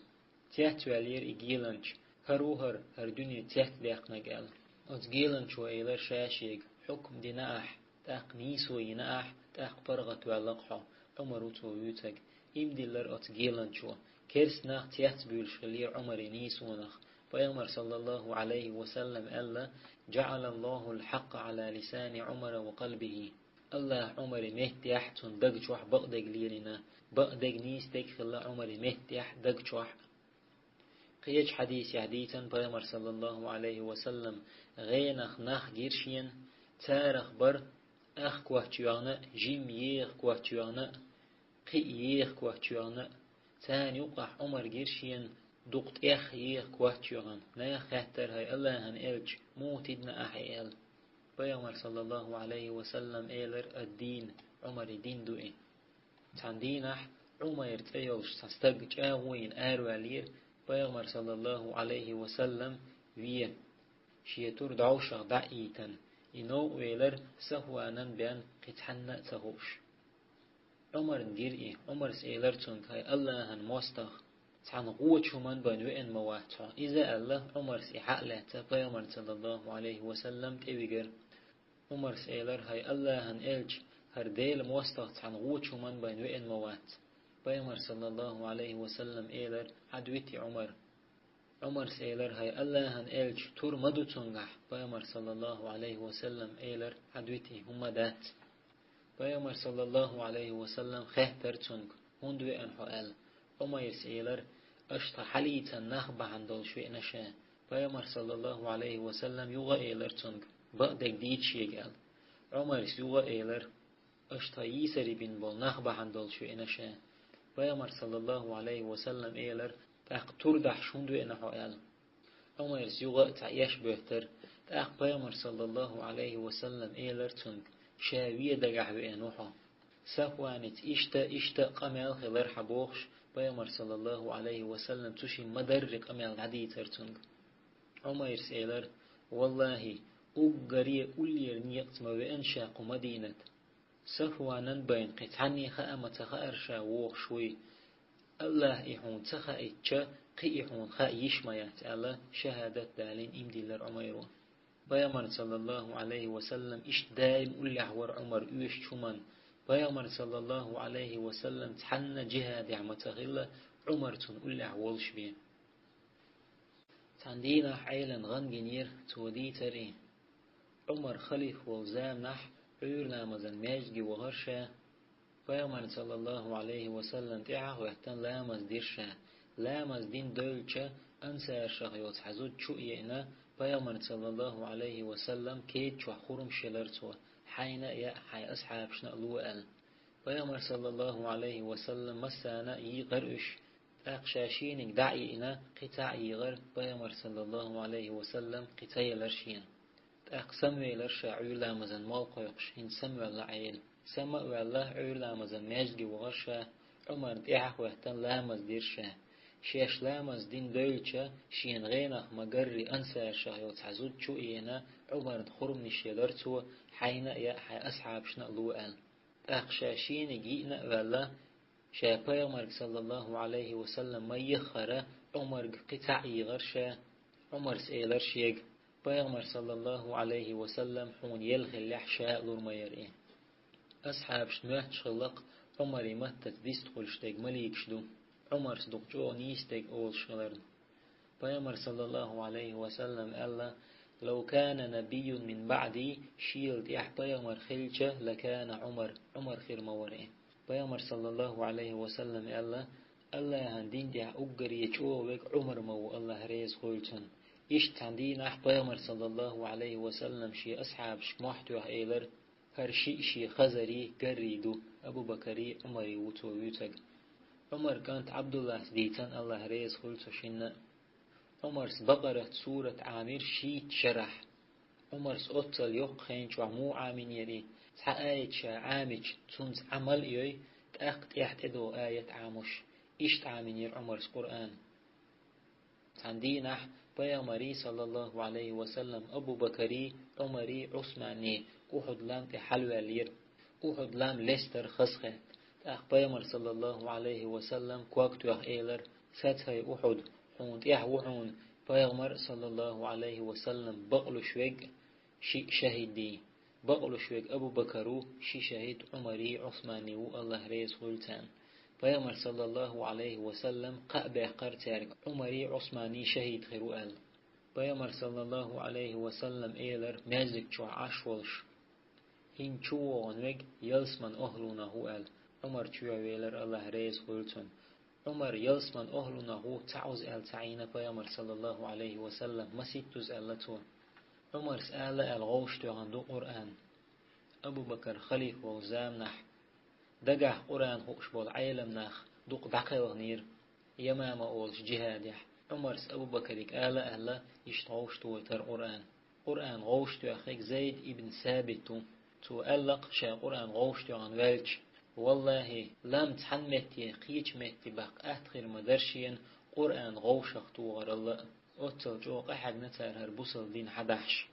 Цецваьллера и геланча: «ХӀара ву хӀара, хӀара дуьне цецдаьккхинарг», – аьлла. Оцу геланчо элира ша шега: «Хьукм дина ахь, тӀаккха нийсо йина ахь, тӀаккха паргӀатваьлла-кх хьо, Ӏумар ву цо вуьйцург». Ийман диллира оцу геланчо. Керста нах цецбуьйлуш хиллера Ӏумаран нийсонах. Пайхамара, саллаллаху Ӏалайхи ва саллам, аьлла: «ЖаӀалаллахул хьакъкъа Ӏала лисани Ӏумара ва къалбихи». АллахӀа Ӏумаран меттехь, цуьнан даг чохь бакъдерг лелийна, бакъдерг, нийса дерг хилла Ӏумаран меттехь, даг чохь. Кхечу хьадисехь дийцина Пайхамара, саллаллаху Ӏалайхи ва саллам: «ГӀенах нах гира шена, царах бара ах коч йоьгӀна а, жимма еха коч йоьгӀна а, кхин а еха коч йоьгӀна а. Царна юккъехь Ӏумар гира шена, дукха тӀех еха коч йоьгӀна». Наха хаьттара: «ХӀай АллахӀан элча, муха тидна ахь и?» – аьлла. Пайхамара, саллаллаху Ӏалайхи ва саллам, элира: «Ад-дин, Ӏумаран дин ду и». Цхьана дийнахь Ӏумайр цӀе йолуш цхьа стаг чӀагӀо йина араваьллера, Пайхамар, саллаллаху Ӏалайхи ва саллам, вен. Шен тур дӀовшах дӀа а йитина, и новкъа велира, Сафванан бен кхин цхьанна а ца хууш. Ӏумарна гира и. Ӏумарс элира цуьнга: «ХӀай АллахӀан мостагӀа, цхьана гӀочу хӀуманна бен веана ма вац хьо». Иза аьлла, Ӏумарс и хьа а лаьцна, Пайхамарна, саллаллаху Ӏалайхи ва саллам, тӀевигира. Ӏумарс элира: «ХӀай АллахӀан элча, хӀара Делан мостагӀа цхьана гӀочу хӀуманна бен веана ма вац». Пайхамар, саллаллаху Ӏалайхи ва саллам, элира: «Хьа дуьти, Ӏумар». Ӏумарс элира: «ХӀай АллахӀан элча, тур ма ду цуьнгахь». Пайхамар, саллаллаху Ӏалайхи ва саллам, элира: «Хьа дуьти, хӀумма дац». Пайхамар, саллаллаху Ӏалайхи ва саллам, хаьттара цуьнга: «ХӀунда веана хьо?» – аьлла. Ӏумайрс элира: «Аша тхан хьалийцина нах бахьана долуш веана ша». Пайхамар, саллаллаху Ӏалайхи ва саллам, юха а элира цуьнга: «Бакъдерг дийца шега», – аьлла. Ӏумайрс юха а элира: «Аша тхан йийсаре бина болу нах бахьана долуш веана ша». Пайхамар, саллаллаху Ӏалайхи ва саллам, элира: «ТӀаккха тур дахьаш хӀунда веана хьо?» – аьлла. Ӏумайрс юха а цхьа эш боьттира. ТӀаккха Пайхамар, саллаллаху Ӏалайхи ва саллам, элира цуьнга: «Ша вен дагахь веана ву хьо». Сафваница иштта, иштта а къамел хилира хьан бохуш, Пайхамар, саллаллаху Ӏалайхи ва саллам, цу шимма ма-дарра къамел дӀадийцира цуьнга. Ӏумайрс элира: «ВаллахӀи, уггаре уллера некъаца ма веана ша кху Мадинат. Сафванан бен кхин цхьанне хаа ма ца хаьара ша вогӀуш вуй. АллахӀа и хьуна ца хаийтча, кхин и хьуна хаа йиш ма яц», – аьлла, шахӀадат далийна ийман диллира Ӏумайро. Пайхамарна, саллаллаху Ӏалайхи ва саллам, иштта даим уллехь вара Ӏумар оьшучу хӀуманна. Пайхамар, саллаллаху Ӏалайхи ва саллам, цхьанна жихӀадехь ма ца хилла, Ӏумар цунна уллехь волуш бен. Цхьана дийнахь Ӏелана гӀан гинера, цо дийцара и. Ӏумар халифа волу заманахь Ӏуьйра ламазан маьждиге вахара ша. Пайхамар, саллаллаху Ӏалайхи ва саллам, тӀаьхьа а хӀоьттина ламаз дира ша. Ламаз дина девлча, ансарашах йолу цхьа зуда чу а еана, Пайхамар, саллаллаху Ӏалайхи ва саллам, кеда чохь хурмаш елара цо: «Хьайна а яа, хьайн асхьабашна а ло», – аьлла. Пайхамар, саллаллаху Ӏалайхи ва саллам, массарна а йийкъара уьш. ТӀаккха ша шениг дӀа а йиъна, кхин цхьаъ йийкъара, Пайхамар, саллаллаху Ӏалайхи ва саллам, кхин ца елара шена. ТӀаккха самавелара ша Ӏуьйра ламазан молла кхойкхуш, хӀинца самаваьлла Ӏела. Сама а ваьлла, Ӏуьйра ламазан маьждиге вахара ша, Ӏумарна тӀаьхьа а хӀоьттина ламаз дира ша. Шаьш ламаз дина девлча, шена гӀенах ма-гарра ансарашах йолу цхьа зуда чу а еана, Ӏумарна хурманаш елара цо: «Хьайна а яа, хьайн асхьабашна а ло», – аьлла. ТӀаккха ша шениг йиъна а ваьлла, ша Пайхамарга, саллаллаху Ӏалайхи ва саллам, ма-еххара, Ӏумарга кхин цхьаъ йийкъара ша. Ӏумарс элара шега: «Пайхамар, саллаллаху Ӏалайхи ва саллам, хьуна елла хиллехь, ша а лур ма яра и». Асхьабашна моьттуш хилла-кх Ӏумаран маттаца дистхуьлуш дерг маликаш ду, Ӏумарс дукха чӀогӀа нийса дерг олуш хиларна. Пайхамар, саллаллаху Ӏалайхи ва саллам, аьлла: «Лав кана набийюн мин баӀди», шел тӀаьхьа пайхамар хилча, «лакана Ӏумар», Ӏумар хир ма вара и. Пайхамар, саллаллаху Ӏалайхи ва саллам, аьлла: «АллахӀан дин тӀехь уггаре чӀогӀа верг Ӏумар ма ву, АллахӀ реза хуьлда цунна». Иштта цхьана дийнахь Пайхамар, саллаллаху Ӏалайхи ва саллам, шен асхьабашка мохь тоьхна элара: «ХӀара шиъ шен хазарий, гаррий ду, Абу-Бакарий, Ӏумарий ву цо вуьйцург». Ӏумаран кӀанта Ӏабдуллас дийцина, АллахӀ реза хуьлда цу шинна а. Ӏумарс Бакъарат сурат Ӏамийра шийтта шарахь. Ӏумарс оццул йоккха хенчохь муха Ӏамийнера и? Цхьа аят ша Ӏамича, цунца Ӏамал а йой, тӀаккха тӀехь тӀедогӀу аят Ӏамош. Иштта Ӏамийнера Ӏумарс Къуръан. Цхьана дийнахь Пайхамарий, саллаллаху Ӏалайхи ва саллам, Абу-Бакарий, Ӏумарий, Ӏусманий Ухьуд-лам тӀе хьалаваьллера. Ухьуд-лам лестара хазахетта. ТӀаккха Пайхамар, саллаллаху Ӏалайхи ва саллам, ког тоьхна элара: «Саца, хӀай Ухьуд, хьуна тӀехь ву хьуна Пайхамар, саллаллаху Ӏалайхи ва саллам, бакълуьйш верг а, шиъ шахӀидий. Бакълуьйш верг Абу-Бакар ву, ши шахӀид Ӏумарий, Ӏусманий ву, АллахӀ реза хуьлда царна». Пайхамар, саллаллаху Ӏалайхи ва саллам, кхаъ баьккхира цаьрга Ӏумарий, Ӏусманий шахӀид хир ву аьлла. Пайхамар, саллаллаху Ӏалайхи ва саллам, элара, маьждиг чохь Ӏаш волуш: «ХӀинца чу вогӀун верг ялсаман охӀлунах ву», – аьлла. Ӏумар чу йовелара, АллахӀ реза хуьлда цунна. Ӏумар ялсаман охӀлунах ву ца Ӏуза аьлла ца Ӏийна Пайхамар, саллаллаху Ӏалайхи ва саллам, масийтта Ӏуза аьлла цо. Ӏумарс ала аьлла гӀовшах тоьхна ду Къуръан. Абу-Бакар халифа волчу заманахь дагахь Къуръан хууш болу Ӏеламнах дукха дӀакхелхинера Ямама олуш джихӀадехь. Ӏумарс Абу-Бакарига ала аьлла, иштта гӀовшах тойтара Къуръан. Къуръан гӀовшах тоьхнарг Зайд ибн Сабит ву. Цо аьлла-кх, ша Къуръан гӀовшах тоьхна ваьлча: «ВаллахӀи, лам цхьана метте, кхечу метте баккха атта хир ма дара шена Къуръан гӀовшах тухарал а». Оццул чӀогӀа къахьегна цара хӀара бусалба дин хьадахьаш.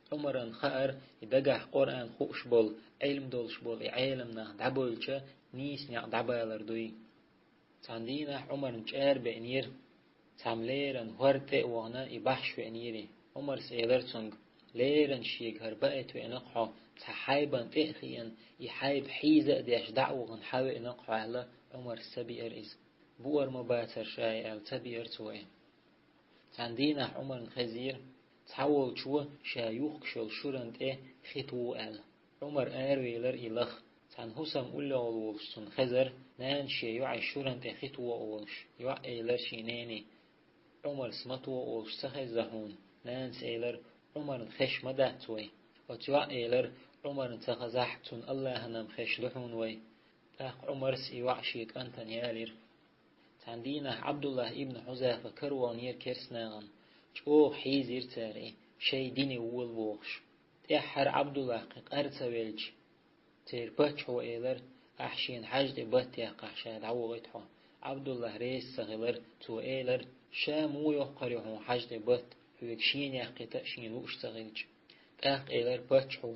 Ӏумарна хаьара, и дагахь Къуръан хууш болу, Ӏилма долуш болу и Ӏеламнах дӀабевлча, нийса некъ дӀабалар дуй. Цхьана дийнахь Ӏумарна чӀара беънера, цхьамма леррина хӀорда тӀе а вахана, и бахьаш веънера. Ӏумарс элара цуьнга: «Леррина шега хӀара баийта веана-кх хьо, цхьа хьайбана тӀе а хиъна, и хьайба хьийза а деш дӀа а вахана, хьан веъна-кх хьо», – аьлла, Ӏумарс ца биара иза. Буара ма бацара ша и аьлла, ца биара цо и. Цхьана дийнахь Ӏумарна хезира, цхьаволчо ша юхкуш йолу шуран тӀе хи туху аьлла. Ӏумар аравелира и лаха. Цхьана хӀусам уллехула волуш цунна хезара, нана шен йоӀе шуран тӀе хи тоха волуш. ЙоӀ элира шен нене: «Ӏумарс ма тоха волуш ца хезна хьуна?» Нанас элира: «Ӏумарна хезаш ма дац вай». Оцу йоӀ элира: «Ӏумарна ца хезахь, цунна АллахӀана-м хезаш ду хьуна вай». ТӀаккха Ӏумарс и йоӀ шен кӀантана ялира. Цхьана дийнахь Ӏабдуллахь ибн Хьузафа каравеллера керстанашна, чӀогӀа хьийзира цара и, шайн дине вола бохуш. ТӀаьххьара Ӏабдуллахь кхин къар ца велча, церан паччахьо элира: «Ахь шена хьажа тӀе батт яккхахь, ша дӀавохуьйту хьо». Ӏабдуллахь реза ца хилира, цо элира: «Ша муха йоккхур ю хьуна хьажа тӀе батт, хьоьга шена яккхийта а шена лууш ца хилча?» ТӀаккха элира паччахьо: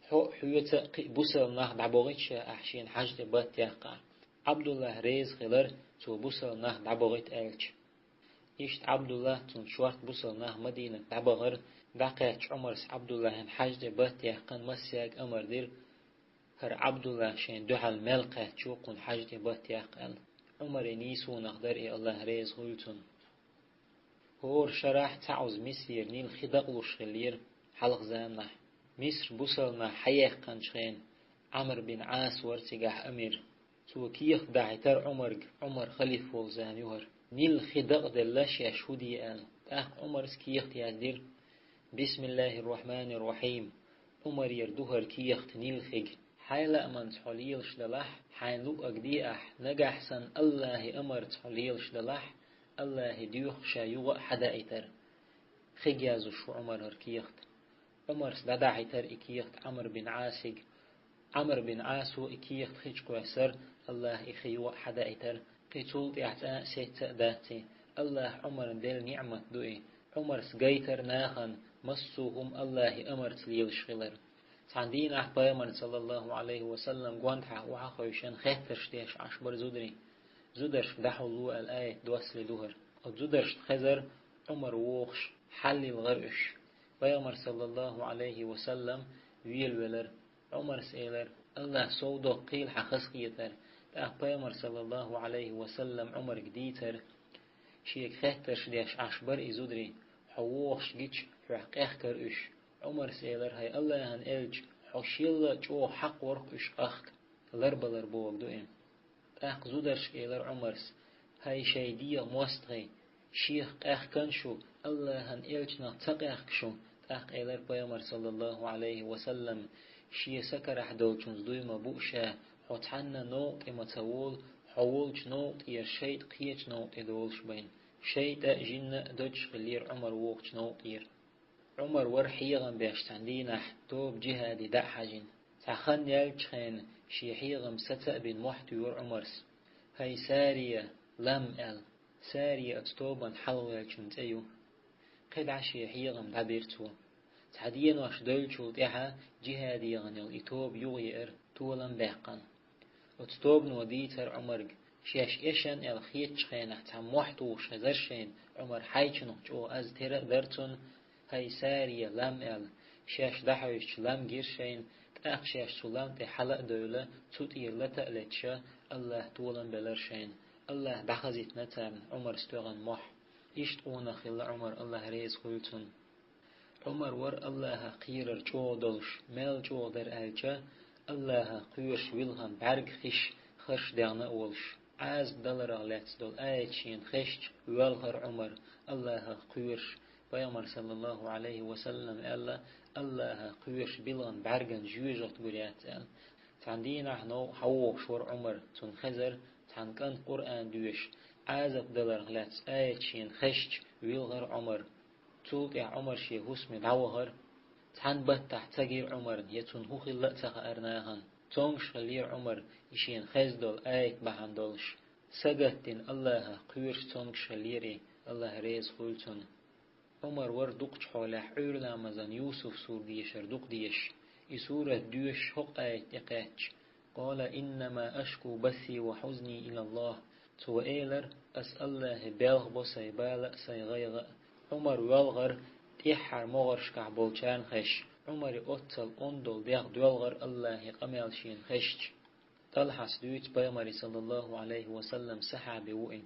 «Хьо а, хьоьца а кхин а бусалба нах дӀабохуьйту ша, ахь шена хьажа тӀе батт яккхахь». Ӏабдуллахь реза хилира, цо бусалба нах дӀабохуьйту аьлча. Иштта Ӏабдуллахь, цунна шорта бусалба нах Мадинат дӀабахара, дӀакхаьчча Ӏумарс Ӏабдуллахьна хьажа тӀе батт яьккхина массаьрга амар дира: «ХӀара Ӏабдуллахь шайна дуьхьал мел кхаьчча ву, кхунна хьажа тӀе батт яккха», – аьлла. Ӏумаран нийсонах дара и, АллахӀ реза хуьлда цунна. ХӀора шарахь цхьа Ӏуза Мисрера Нил хи дакъалуш хиллера хьалха заманахь. Миср бусалба нах хьаеккханчу хенахь, Ӏамр бин Ӏас вара цигахь амир. Цо кехат дахьийтар Ӏумарга, Ӏумар халифа волу зама ю хӀара. Нил хи дакъаделла шаьш хӀун де аьлла. ТӀаккха Ӏумарс кехат яздира: «Бисмиллахир-рахманир-рахим». Ӏумарера ду хӀара кехат Нил хига. Хьайн лаамца хьо лелаш далахь, хьайна луъург де ахь, нагахь санна Аллахьан амарца хьо лелаш далахь, Аллахье доьху ша юха а хьадаийтар. Хига яздеш ву Ӏумара хӀара кехат. Ӏумарс дӀадахьийтар и кехат Ӏамр бин Ӏасига. Ӏамр бин Ӏасо и кехат хи чу кхоьссар, Аллахьа и хи юха а хьадаийтар. Кхин цул тӀаьхьа цкъа а сецца а дац и. Аллахьа Ӏумарна делла ниӀмат ду и. Ӏумарс гайтар нахана массо а хӀума Аллахьан амарца лелаш хилар. Цхьана дийнахь Пайхамарна, саллаллаху Ӏалайхи ва саллам, гонаха охьахевшина хеттарш деш Ӏаш бара зударий. Зударшка дӀахьулло аьлла аят доссале ду хӀара. Оцу зударшна хезар Ӏумар вогӀуш, хьалйилхар уьш. Пайхамар, саллаллаху Ӏалайхи ва саллам, велавелар. Ӏумарс элар: «Аллахь сов доккхийла хьан хазахетар». ТӀаккха Пайхамар, саллаллаху Ӏалайхи ва саллам, Ӏумарга дийцар: «Шега хеттарш деш Ӏаш бара и зударий, хьо вогӀуш гича, хьох къехкар уьш». Ӏумарс элар: «ХӀай Аллахьан элча, хьо шелла а чӀогӀа хьакъ ворхӀ уьш къахка, ларбалар бохург ду и». ТӀаккха зударшка элар Ӏумарс: «ХӀай шайн дегӀан мостагӀий, шех къаьхкина шу, Аллахьан элчанах ца къаьхка шу?» ТӀаккха элар Пайхамар, саллаллаху Ӏалайхи ва саллам: «Шен са карахь долчунца дуй ма бу ша, хьо цхьанна новкъа тӀе ма ца волу, хьо волчу новкъа тӀера шайтӀа кхечу новкъа тӀе долуш байна». ШайтӀа а, жинна а доьдуш хиллера Ӏумар вогӀучу новкъа тӀера. Ӏумар вара хьехам беш цхьана дийнахь тоба джихӀаде дӀа а хьажийна. Цхьа хан яьллачу хенахь шен хьехам саца а бина мохь туьйхира Ӏумарс. «ХӀай Сария, лам», – аьлла. Сария оцу тобанан хьалхаваьллачун цӀе ю. КхидӀа шен хьехам дӀабира цо. Цхьа денош девллачул тӀаьхьа джихӀаде яхана йолу и тоба юхаеара, толам а баьккхина. Оцу тобано дийцар Ӏумарга, шаьш эшна аьлла хетачу хенахь цхьа мохь тухуш хезара шайна, Ӏумар, хьайчунах чӀогӀа аз тера а дара цунна: «ХӀай Сария, лам», – аьлла. Шаьш дӀахьаьвсича лам гира шайна, тӀаккха шаьш цу лам тӀе хьала а девлла, цу тӀера лата а леташ, Аллахьа толам белира шайна. Аллахьа дӀахазийтина царна Ӏумарс тоьхна мохь. Иштта къонах хилла Ӏумар, Аллахь реза хуьлда цунна. Ӏумар вара Аллахьах кхерар чӀогӀа долуш, мел чӀогӀа дара аьлча, Аллахьах кхоьруш вилхина бӀаьрг хиш харш дегӀна а волуш. Ӏазап даларах лаьцна долу аят шена хезча, воьлхара Ӏумар, Аллахьах кхоьруш, Пайхамар, саллаллаху Ӏалайхи ва саллам, аьлла: «Аллахьах кхоьруш билггина бӀаьргана жоьжахати гур яц», – аьлла. Цхьана дийнахь новкъа хьавогӀуш вара Ӏумар, цунна хезара цхьана кӀанта Къуръан доьшуш, Ӏазап даларх лаьцна аят шена хезча, вилхара Ӏумар. Цул тӀаьхьа Ӏумар шен хӀусаме дӀавахара. Цхьана баттахь ца гира Ӏумарна, я цунна хӀун хилла а ца хаьара нахана. Цомгуш хиллера Ӏумар и шена хезна долу аят бахьана долуш. Сагатдина Аллахьах кхоьруш цомгуш хиллера и, Аллахь реза хуьлда цунна. Ӏумар вара дукхачу хьолехь Ӏуьйра ламазан Юсуф сура дешар дукха дезаш. И сурат доьшуш хӀокху аят тӀекхаьчча: «Къала иннама ашку басси ва хьузни илаллахь». Цо элира: «Ас Аллахье белхабо сайн бала а, сайн гӀайгӀа а». Ӏумар воьлхара тӀаьххьара могӀаршкахь болчарна хезча, Ӏумаре оццул онда долу дегӀ доьлхура Аллахье къамел шена хезча. ТӀалхьас дуьйцу, Пайхамаран, саллаллаху Ӏалайхи ва саллам, сахьаби ву и.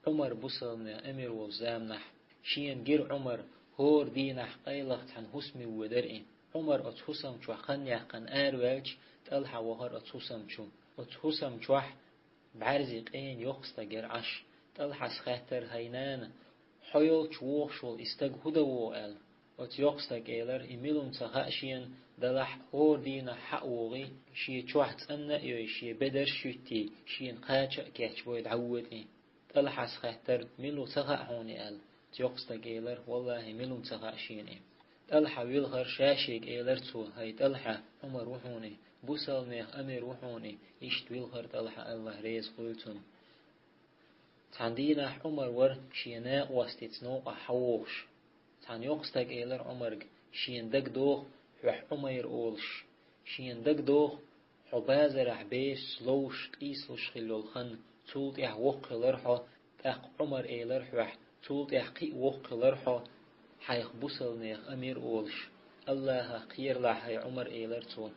Ӏумар бусалбанех амир волчу заманахь. Шена гира Ӏумар, хӀора дийнахь къайлаха цхьана хӀусаме воьдура и. Ӏумар оцу хӀусам чохь хан яьккхина араваьлча, ТӀалхьа вахара оцу хӀусам чу. Оцу хӀусам чохь бӀаьрзе къена йоккха стаг яра Ӏаш. ТӀалхьас хаьттара: «ХӀай нана, хьо йолчу вогӀуш волу и стаг хӀун дан вогӀу?» – аьлла. Оцу йоккхачу стага элира: «И мила ву ца хаьа шена, делахь а хӀора дийнахь схьа а вогӀий, шен чохь цӀанна а йой, шен бедарш а юьттий, шена кхача а кечбой дӀавода и». ТӀалхьас хаьттара: «Мила ву ца хаьа хьуна и?» – аьлла. Оцу йоккхачу стага элира: «ВаллахӀи, мила ву ца хаьа шена и». ТӀалхьа вилхара, ша шега элира цо: «ХӀай ТӀалхьа, Ӏумар ву хьуна и, бусалбанех амир ву хьуна и». Иштта вилхара ТӀалхьа, Аллахь реза хуьлда цунна. Цхьана дийнахь Ӏумар вара шен накъостица новкъахь схьавогӀуш. Цхьана йоккха стага элира Ӏумарга: «Шена дагадогӀу хьох Ӏумайр олуш. Шена дагадогӀу, хьо базарахь берашца ловш, къийсалуш хилла йолу хан, цул тӀаьхьа воккха хилара хьо, тӀаккха Ӏумар элира хьох, цул тӀаьхьа кхин а воккха хилара хьо, хьайх бусалбанех амир олуш. Аллахьах кхералахь, хӀай Ӏумар», – элира цо.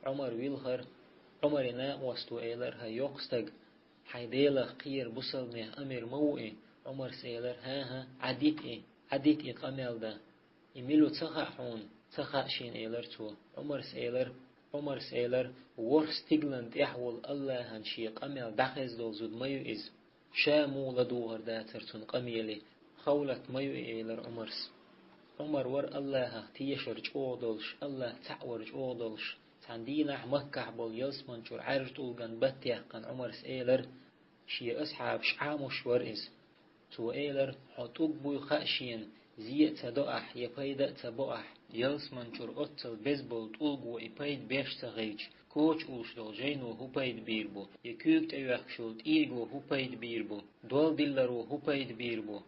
Ӏумар вилхара. Ӏумаран накъосто элира: «ХӀай йоккха стаг, хьайн Делах кхера бусалбанех амир ма ву и?» Ӏумарс элира: «ХӀан-хӀа, Ӏадита и, Ӏадита и къамел дан. И мила ву ца хаьа хьуна?» «Ца хаьа шена», – элира цо. Ӏумарс элира: Ӏумарс элар: «ВорхӀ стиглан тӀехь волу АллахӀан шен къамел дӀахеза долу зуда ма ю иза. Ша муха ладугӀур дацара цунна къамеле, хавлат ма ю и», — элар Ӏумарс. Ӏумар вара АллахӀах тешар чӀогӀа долуш, АллахӀ цхьаъ вар чӀогӀа долуш. Цхьана дийнахь Маккахь болу ялсаманчуьра Ӏаьржа тӀулган баттехкана Ӏумарс элар: Шен асхьабаш Ӏамош вара иза. Цо элар: «Хьо тӀулг буй хаьа шена, зе а ца до ахь, я пайда а ца бо ахь. Ялсаманчуьра оццул беза болу тӀулг ву и пайда беш ца хилча, коча уллуш долу жайно хӀун пайда бийр бу, я куьйга тӀейоьхкуш йолу тӀийрго хӀун пайда бийр бу, дол дилларо хӀун пайда бийр бу?»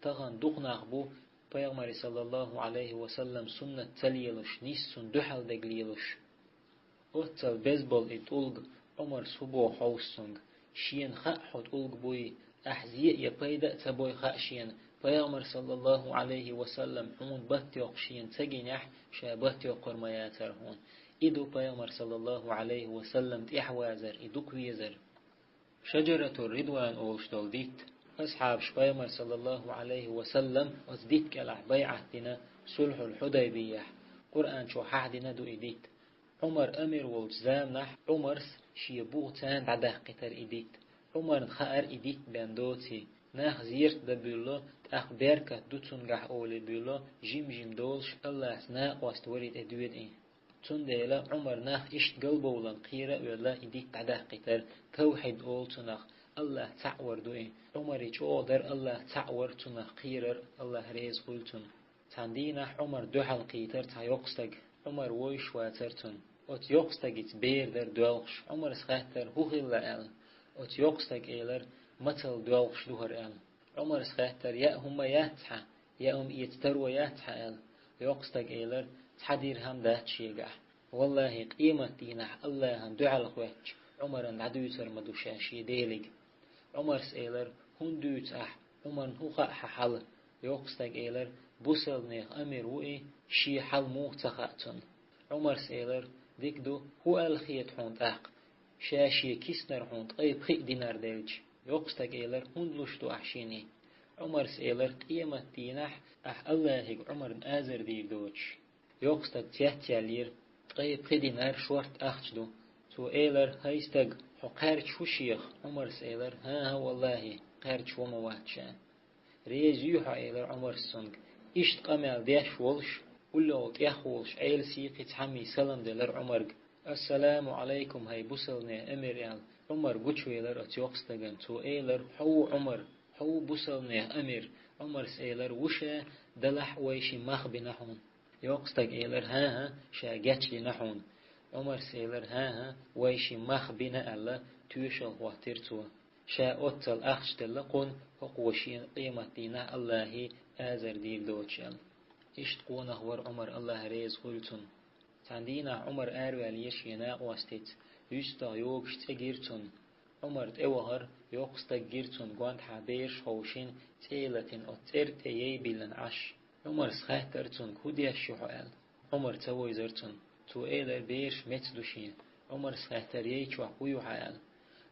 Тахана дукха нах бу, Пайхамаре, саллаллаху Ӏалайхи ва саллам, суннат ца лелош, нийса цунна дуьхьал дерг лелош. Оццул беза болу и тӀулг Ӏумарс хӀун боху хьовса цуьнга: «Шена хаьа хьо тӀулг буй, ахь зе а я пайда а ца бой хаьа шена, Пайхамар, саллаллаху Ӏалайхи ва саллам, хьуна бат йоккхуш шена ца гинехь, ша бат йоккхур ма яцара хьуна». И ду Пайхамар, саллаллаху Ӏалайхи ва саллам, тӀаьхьавазар, и дукха везар. Шаджаратур Ридван олуш долу дитт. Асхьабаш Пайхамар, саллаллаху Ӏалайхи ва саллам, оцу дитта кӀелахь байӀат дина Сулхьул Хьудайбияхь. Къуръан чохь хьахдина ду и дитт. Ӏумар амир волчу заманахь Ӏумарс шен бух царна дӀадаккхийтара и дитт. Ӏумарна хаьара и дитт бен доций. Нах зерат дан буьллу, тӀаккха беркат ду цуьнгахь олий буьллу, жим-жим долуш АллахӀца накъост вари тӀе доьду и. Цундела Ӏумар нах иштта галбовлан кхера а велла, и дитт дӀадаккхийтара, тавхьид олу цунах, АллахӀ цхьаъ вар ду и. Ӏумаре чӀогӀа дара АллахӀ цхьаъ вар, цунах кхерар, АллахӀ реза хуьлу цунна. Цхьана дийнахь Ӏумар дуьхьал кхийтара цхьа йоккха стаг. Ӏумар вовшаш вацара цунна. Оцу йоккха стагица бер дара доьлхуш. Ӏумарс хаьттара: «ХӀун хилла?» — аьлла. Оцу йоккха стага элара: «Мацалла доьлхуш ду хӀара», — аьлла. Ӏумарс хаьттара: «Яа хӀума яц хьан, яа хӀума эца таро яц хьан?» — аьлла. Йоккха стага элара: «Цхьа дирхьам дац шегахь». Валлахьи, къематдийнахь АллахӀан дуьхьал хоьттуш, Ӏумарна дӀадуьйцур ма ду ша шен Делига. Ӏумарс элара: «ХӀунда дуьйцу ахь? Ӏумарна хӀун хаьа хьан хьал?» Йоккха стага элара: «Бусалбанех амир ву и, шен хьал муха ца хаьа цунна?» Ӏумарс элара: «Дика ду, хӀун аьлла хета хьуна тӀаккха, ша шен киснара хьуна ткъе пхиъ динар делча?» Йоккха стага элара: «ХӀунда луш ду ахь шена и?» Ӏумарс элара: «Къематдийнахь ахь АллахӀига Ӏумарна азар дийр доцуш». Йоккха стаг цецъяьллера: «Ткъе пхи динар шортта ахча ду». Цо элара: «ХӀай стаг, хьо кхаьрдаш ву шех?» Ӏумарс элара: «ХӀан-хӀа, валлахьи, кхаьрдаш ву ма вац ша». «Реза юй хьо, — элара Ӏумарс цуьнга. — Иштта къамел деш волуш, уллохула тӀехволуш, Ӏела сийкхи цхьаммий салам делара Ӏумарга. „Ассаламу Ӏалайкум, хӀай бусалбанех амир“, — аьлла». Ӏумар гучувелара оцу йоккха стагана. Цо элара: «Хьо ву Ӏумар, хьо ву бусалбанех амир». Ӏумарс элара: «Ву ша, делахь а вайшимма мах бина хьуна». Йоккха стага элара: «ХӀан-хӀа, ша гечдина хьуна». Ӏумарс элара: «ХӀан-хӀа, вайшимма мах бина», — аьлла, тоьшалла хӀоттийра цо. Ша оццул ахча делла кхунна, хӀокхо шена къематдийнахь АллахӀи азар дийр доцуш аьлла. Иштта къонах вара Ӏумар, АллахӀ реза хуьлу цунна. Цхьана дийнахь Ӏумар араваьллера шен накъостица, юьстах йогуш цӀе гира цунна. Ӏумар тӀевахара, йоккха стаг гира цунна гонаха бераш ховшийна, цӀе латийна оцу цӀера тӀе яй биллина Ӏаш. Ӏумарс хаьттара цуьнга: «ХӀун деш ю хьо?» — аьлла. Ӏумар ца вевзара цунна. Цо элара: «Бераш меца ду шена». Ӏумарс хаьттара: «Яй чохь хӀун ю хьан?» — аьлла.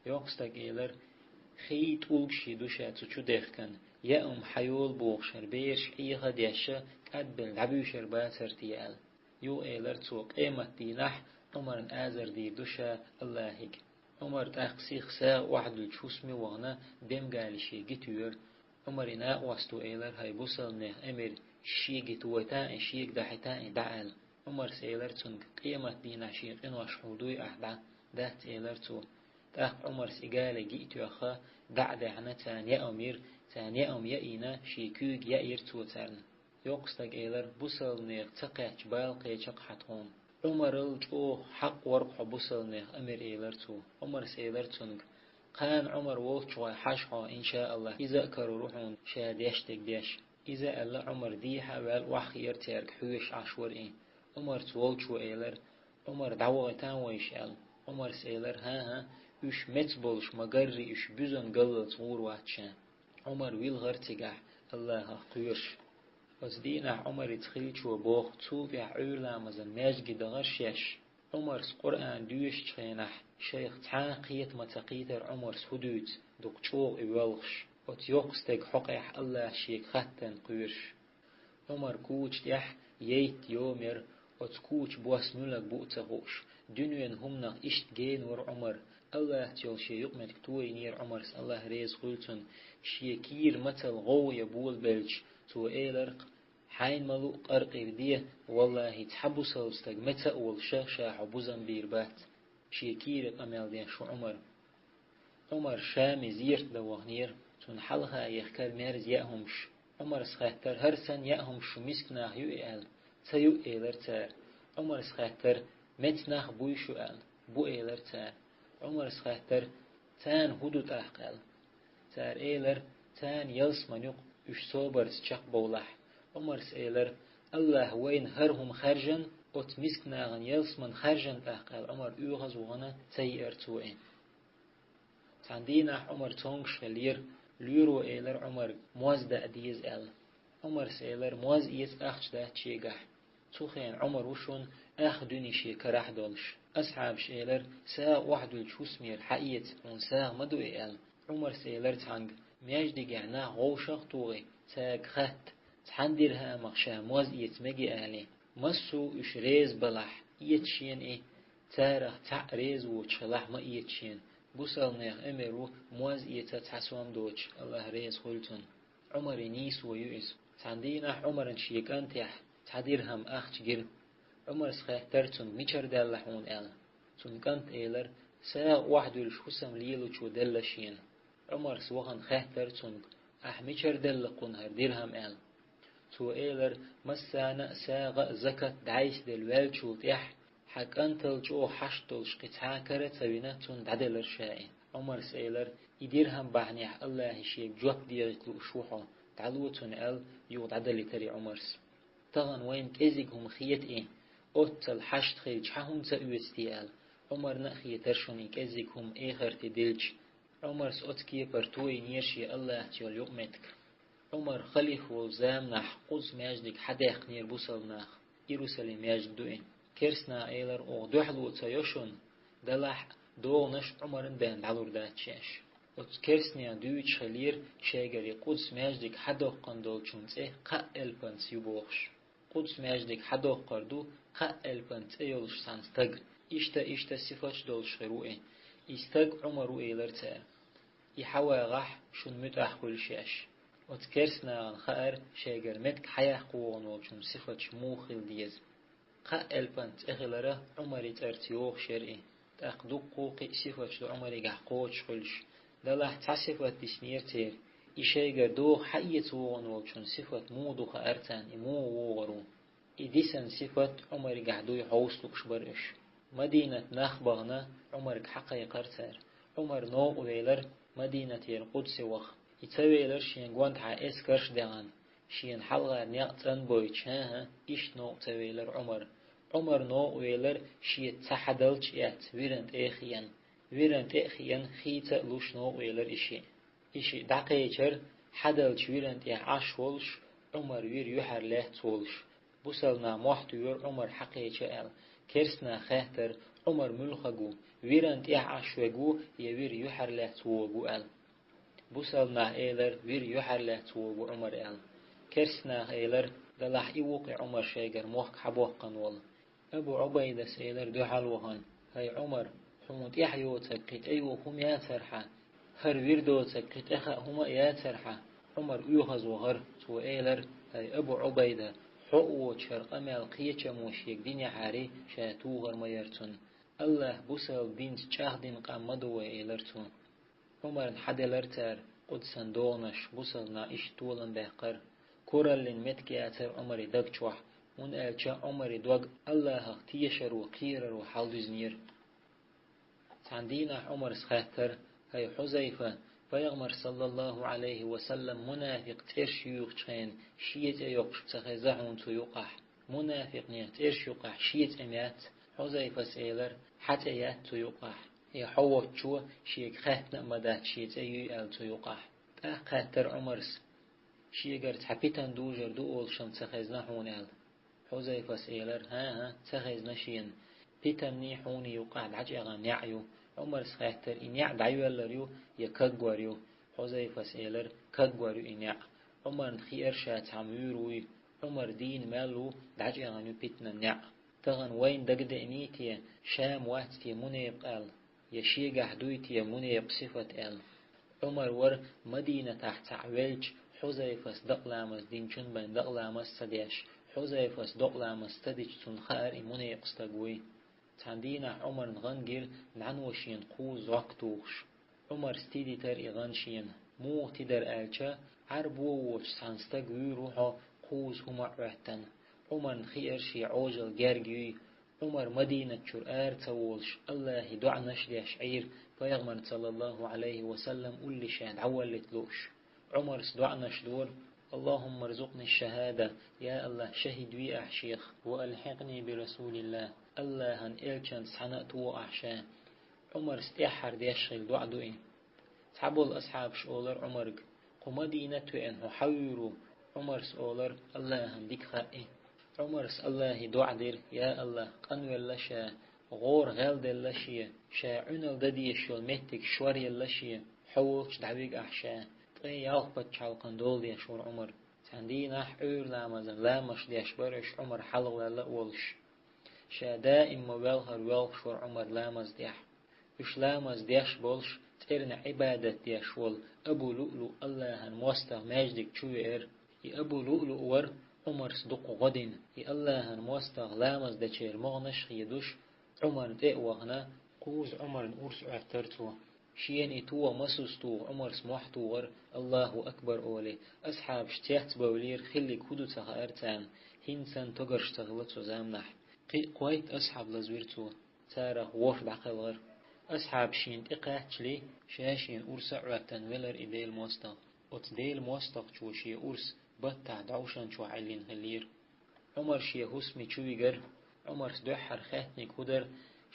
Йоккха стага элара: «Хий, тӀулгаш хи ду ша цу чу дехкина. Яа хӀума хьайола бохуш, хӀара бераш Ӏеха а деш, кӀадбелла дӀабуьйшур бацара те?» — аьлла. Юха элара цо: «Къематдийнахь Ӏумарна азар дийр ду ша АллахӀига». Ӏумар тӀаккха сиха сагӀа охьадуьллуш хӀусаме а вахана, бемгали шен гита йора. Ӏумаран накъосто элара: «ХӀай бусалбанех амир, шен гита войта а, шега дахьийта а дӀа», — аьлла. Ӏумарс элара цуьнга: «Къематдийнахь шен къинош хьулдуй ахь дӀа?» «Дац», — элара цо. ТӀаккха Ӏумарс и гали гита а тоьхна, дӀа а даьхьна, царна яа хӀума йира, царна яа хӀума яийна, шен куьйга яийра цо царна. Йоккха стага элара: «Бусалбанех ца кхаьчча бала кхеча-кх хьан тхуна. Ӏумарал чӀогӀа хьакъ вара-кх хьо бусалбанех амир», — элара цо. Ӏумарс элара цуьнга: «Кхана Ӏумар волччохь хьажа хьо, иншааллахӀ, иза а карор ву хьуна ша деш дерг деш». Иза аьлла, Ӏумар дехьа а ваьлла, охьахиира цаьрга, хьоьжуш Ӏаш вара и. Ӏумарца волчо элара: «Ӏумар, дӀавахийтан вайша», — аьлла. Ӏумарс элара: «ХӀан-хӀа, уьш меца болуш ма-гарра, уьш буьзанна галлалц гӀур вац ша». Ӏумар вилхара цигахь, АллахӀах кхоьруш. Оцу дийнахь Ӏумарица хиллачо боху, цул тӀаьхьа Ӏуьйра ламазан маьждиге дахара шаьш. Ӏумарс Къуръан доьшучу хенахь, шайх цхьа а кхета ма ца кхийтара Ӏумарс хӀун дуьйцу, дукха чӀогӀа и воьлхуш, оцу йоккха стеган хьокъехь АллахӀ шега хаттарна кхоьруш. Ӏумар куча тӀехь яйтта йома яра, Оцу куча бос муьлхарг бу а ца хууш, дуьненан хӀуманах иштта генавара Ӏумар. АллахӀаца йолу шен юкъаметтиг тойинера Ӏумарс, АллахӀ реза хуьлу цунна. Шен кийра мацалла гӀовгӀа болабелча, цо элира-кх: «Хьайна ма луъу къаркъа де, валлахӀи, цхьа бусалба стаг меца а волуш, ша хьо бузам бийр бац». Шен кийра къамел деш ву Ӏумар. Ӏумар Шаме зерат дан ваханера, цунна хьалха яхкара мерза яа хӀумаш. Ӏумарс хаьттара: «ХӀара санна яа хӀумаш шу мисканах ю и?» – аьлла. «Ца ю», – элира цара. Ӏумарс хаьттара: «Меца нах буй шу?» – аьлла. «Бу», – элира цара. Ӏумарс хаьттара: «Царна хӀун ду тӀаккха?» – аьлла. Цара элира: «Царна ялсамани юкъ, уьш собарца чекхбовлахь». Ӏумарс элира: «АллахӀа вайна хӀара хӀума хаьржина, оцу мисканахана ялсамани хаьржина тӀаккха», – аьлла, Ӏумар оьгӀазвахана, ца йиира цо и. Цхьана дийнахь Ӏумар цомгуш хиллера, лоьро элира Ӏумарга, моз даа деза аьлла. Ӏумарс элира, моз эца ахча дац шегахь. Цу хенахь Ӏумар ву шуна ах дуьне шен карахь долуш. Асхьабаша элира: «СагӀа охьадуьллучу хӀусамера хьаэца, хьуна сагӀа ма ду и», – аьлла. Ӏумарс элира цхьаьнга: «Маьждигехь нах вовшах а тухий, цаьрга хатта, цхьана дирхӀамах ша моз эца мегий алий. Массо а уьш реза балахь, эца шена и, царах цхьаъ реза воцуш хилахь, ма эца шена. Бусалбанех омра ву моз эца цхьа сом доцуш, АллахӀ реза хуьлу цунна». Ӏумаран нийсо ю иза. Цхьана дийнахь Ӏумарна шен кӀантехь цхьа дирхӀам ахча гира. Ӏумарс хаьттара цуьнга: «Мичара даьлла хьуна?» – аьлла. Цуьнан кӀанта элира: «СагӀа охьадуьллуш хӀусам лелочо делла шена». Ӏумарс вахана хаьттара цуьнга: «Ахь мичара делла кхунна хӀара дирхӀам?» – аьлла. Цо элира: «Массарна а сагӀа а, закат дӀасаделла ваьллачул тӀаьхьа, хьан кӀантал чӀогӀа хьашт долуш кхин цхьа а кара а ца вина, цунна дӀаделира ша и». Ӏумарс элира: «И дирхӀам бахьанехь АллахӀе шега жоп дехийта лууш ву хьо, дӀало цунна», – аьлла, юха дӀадалийтира и Ӏумарс. Тахана вайна кӀеззиг хӀума хета и, оццул хьашт хилча, хьан хӀума ца оьцу те аьлла. Ӏумарна а хетара шуна и кӀеззиг хӀума эхарте дилча. Ӏумарс оцу кепара тойинера шен АллахӀаца йолу юкъаметтиг. Ӏумар халифа волу заманахь Къудс маьждиг хьадаьккхинера бусалба наха. Иерусалим маьждиг ду и. Керстанаха элира: «Оха дуьхьало ца йо шуна, делахь а догӀанаш Ӏумарна а бен дӀалур дац шаьш». Оцу керстанех дуьйцуш хиллера, шайгара и Къудс маьждиг хьадоккхун долчун цӀе кхаа элпанца ю бохуш. Къудс маьждиг хьадоккхур ду кхаа элпанца цӀе йолуш цхьана стага. Иштта, иштта сифаташ долуш хир ву и. И стаг Ӏумар ву элира цара. И хьавагӀахь, шуна муьтӀахь хуьлу шаьш. Оцу керстанахана хаьара, шайгара меттиг хьаяккха вогӀун волчун сифаташ муха хила деза. Кхаа элпанца цӀе хиларх Ӏумаран цӀарца йогӀуш яра и. ТӀаккха дуккха а кхин а сифаташ ду Ӏумаригахь кхочуш хуьлуш. Делахь цхьа сифат диснера церан. И шайгара догӀа хьаэца вогӀун волчун сифат муха ду хаьара царна, и муха вогӀур ву. И дисина сифат Ӏумаригахь дуй хьовса лууш бара уьш. Мадинат нах бахана, Ӏумарга хьакхайкхара цара. Ӏумар новкъа велира Мадинатера Къудсе ваха. И ца велира шен гонаха эскарш а даьхна, шена хьалхара некъ цӀанбойтуш, хӀан-хӀа, иштта новкъа ца велира Ӏумар. Ӏумар новкъа велира шеца цхьа хьадалча а эцна, виран тӀе а хиъна. Виран тӀе а хиъна, хийца а луш новкъа велира и шиъ. И шиъ дӀакхечира, хьадалча виран тӀехь Ӏаш волуш, Ӏумар вир юьхьар лаьцна волуш. Бусалба наха мохь туьйхира Ӏумар хьакхеча аьлла. Керстанаха хаьттара: «Ӏумар муьлхарг ву, виран тӀехь Ӏаш верг ву я вир юьхьар лаьцна вогӀу?» – аьлла. Бусалба наха элира: «Вир юьхьар лаьцна вогӀу Ӏумар», – аьлла. Керстанаха элира: «Делахь и ву-кх и Ӏумар шайгара мохк хьабоккхун волу». Абу Ӏубайдас элира дуьхьал вахана: «ХӀай Ӏумар, хьуна тӀаьхьа йоцург кхин тӀе юха хӀума яцара хьан? ХӀара вир доцург кхин тӀе хаа хӀума а яцара хьан?» Ӏумар оьгӀазвахара, цо элира: «ХӀай Абу Ӏубайда, хьо а воцуш хӀара къамел кхечамо шега динехьарий, ша тухур ма яра цунна. АллахӀа бусалба динца чӀагӀдина къам ма ду вай», – элира цо. Ӏумарна хьаделира цара Къудсан догӀанаш, бусалба наха иштта толам баьккхира. Кураллин меттиг яцара Ӏумаран даг чохь, хӀунда аьлча Ӏумаран дог АллахӀах тешаро, кхераро хьалдуьзнера. Цхьана дийнахь Ӏумарс хаьттара: «ХӀай Хьузайфа, Пайхамар, саллаллаху Ӏалайхи ва саллам, мунафикъ цӀераш юьйхучу хенахь шен цӀе йоккхуш ца хезна хьуна цу юкъахь? Мунафикъех цӀераш юкъахь шен цӀе ма яц». Хьузайфас элира: «Хьан цӀе яц цу юкъахь. И хьо воцчо шега хаьттина а ма дац шен цӀе юй аьлла цу юкъахь». ТӀаккха хаьттара Ӏумарс: «Шегара цхьа питана дужур ду олуш-м ца хезна хьуна?» – аьлла. Хьузайфас элира: «ХӀан-хӀа, ца хезна шена. Питанний хьуний юкъахь дӀачӀагӀъян неӀ ю». Ӏумарс хаьттара: «И неӀ дӀайоьллур ю я каггор ю?» Хьузайфас элира: «Каггор ю и неӀ». Ӏумарна хиира ша цхьамма вуьйр вуй, Ӏумар дийна мел ву, дӀачӀагӀъян ю питанан неӀ. Тахана вайна дагадеъний те, ша ма вац те мунепакъ аьлла, я шегахь дуй те мунепакъ сифат аьлла. Ӏумар вара Мадинатахь цхьаъ велча Хьузайфас дакъа ламаз динчун бен дакъа ламаз ца деш, Хьузайфас дакъа ламаз ца дича цунна хаьара и мунепакъ стаг вуй. Цхьана дийнахь Ӏумарна гӀан гира нӀано шена кхузза зӀок тухуш. Ӏумарс тидитар и гӀан шена. Муха тидар аьлча, Ӏарбо воцуш цхьана стаг вуьйр ву хьо кхузза хӀума а Ӏоьттина. Ӏумарна хиара шен Ӏожалла герга юй. Ӏумар Мадинат чуьра ара ца волуш, Аллахье доӀанаш а деш Ӏийра, пайхамарна, саллаллаху Ӏалайхи ва саллам, уллехь ша дӀаваллийта лууш. Ӏумарс доӀанаш дора: «Аллахумма рзукъни шахада, я Аллахь, шахид ве ахь шех, ва алхьикъни би расулиллахь, Аллахьан элчанца цхьаьна а тохахь ша». Ӏумарс тӀаьххьара деш хилла доӀа ду и. Цхьаболу асхьабаш олар Ӏумарга: «Кху Мадинат веана хьо хьан вуьйр ву?» Ӏумарс олар: «Аллахьан дика хаьа и». Ӏумарс Аллахье доӀа дира: «Я Аллахь, къанвелла ша, гӀора гӀелделла шен, ша Ӏуьнал дан дезаш йолу меттиг шоръелла шен, хьо волчу дӀавига ахь ша». Ткъе ялх пачхьалкхан дола деш вара Ӏумар. Цхьана дийнахь Ӏуьйра ламазан ламазаш деш бара уьш Ӏумар хьалхаваьлла а волуш. Ша даим ма велхара воьлхуш вара Ӏумар ламаз тӀехь. Уьш ламаз деш болуш, цӀерна Ӏибадат деш волу Абу ЛуӀлуъ Аллахьан мостагӀа маьждиг чу веара. И Абу ЛуӀлуъ вара Ӏумарс дукха гӀо дина. И Аллахьан мостагӀа ламаз дечеран могӀанаш а хедуш, Ӏумарна тӀе а вахана, кхузза Ӏумарна урс Ӏоьттира цо. Шена и тоха масазза туху Ӏумарс мохь тухара, Аллаху акбар олий, асхьабаш цецбевлира, хилларг хӀун ду ца хаьара царна, хӀинца санна тогарш ца хилла цу заманахь. Кхин а кхойтта асхьаб лазвира цо. Царах ворхӀ дӀакхелхира. Асхьаб шена тӀекхаччале, ша шена урс а Ӏоьттина велара и Делан мостагӀа. Оцу Делан мостагӀчо шен урс баттахь дӀовшан чохь Ӏиллина хиллера. Ӏумар шен хӀусаме чу вигара. Ӏумарс дуьххьара хаьттинарг хӀун дара,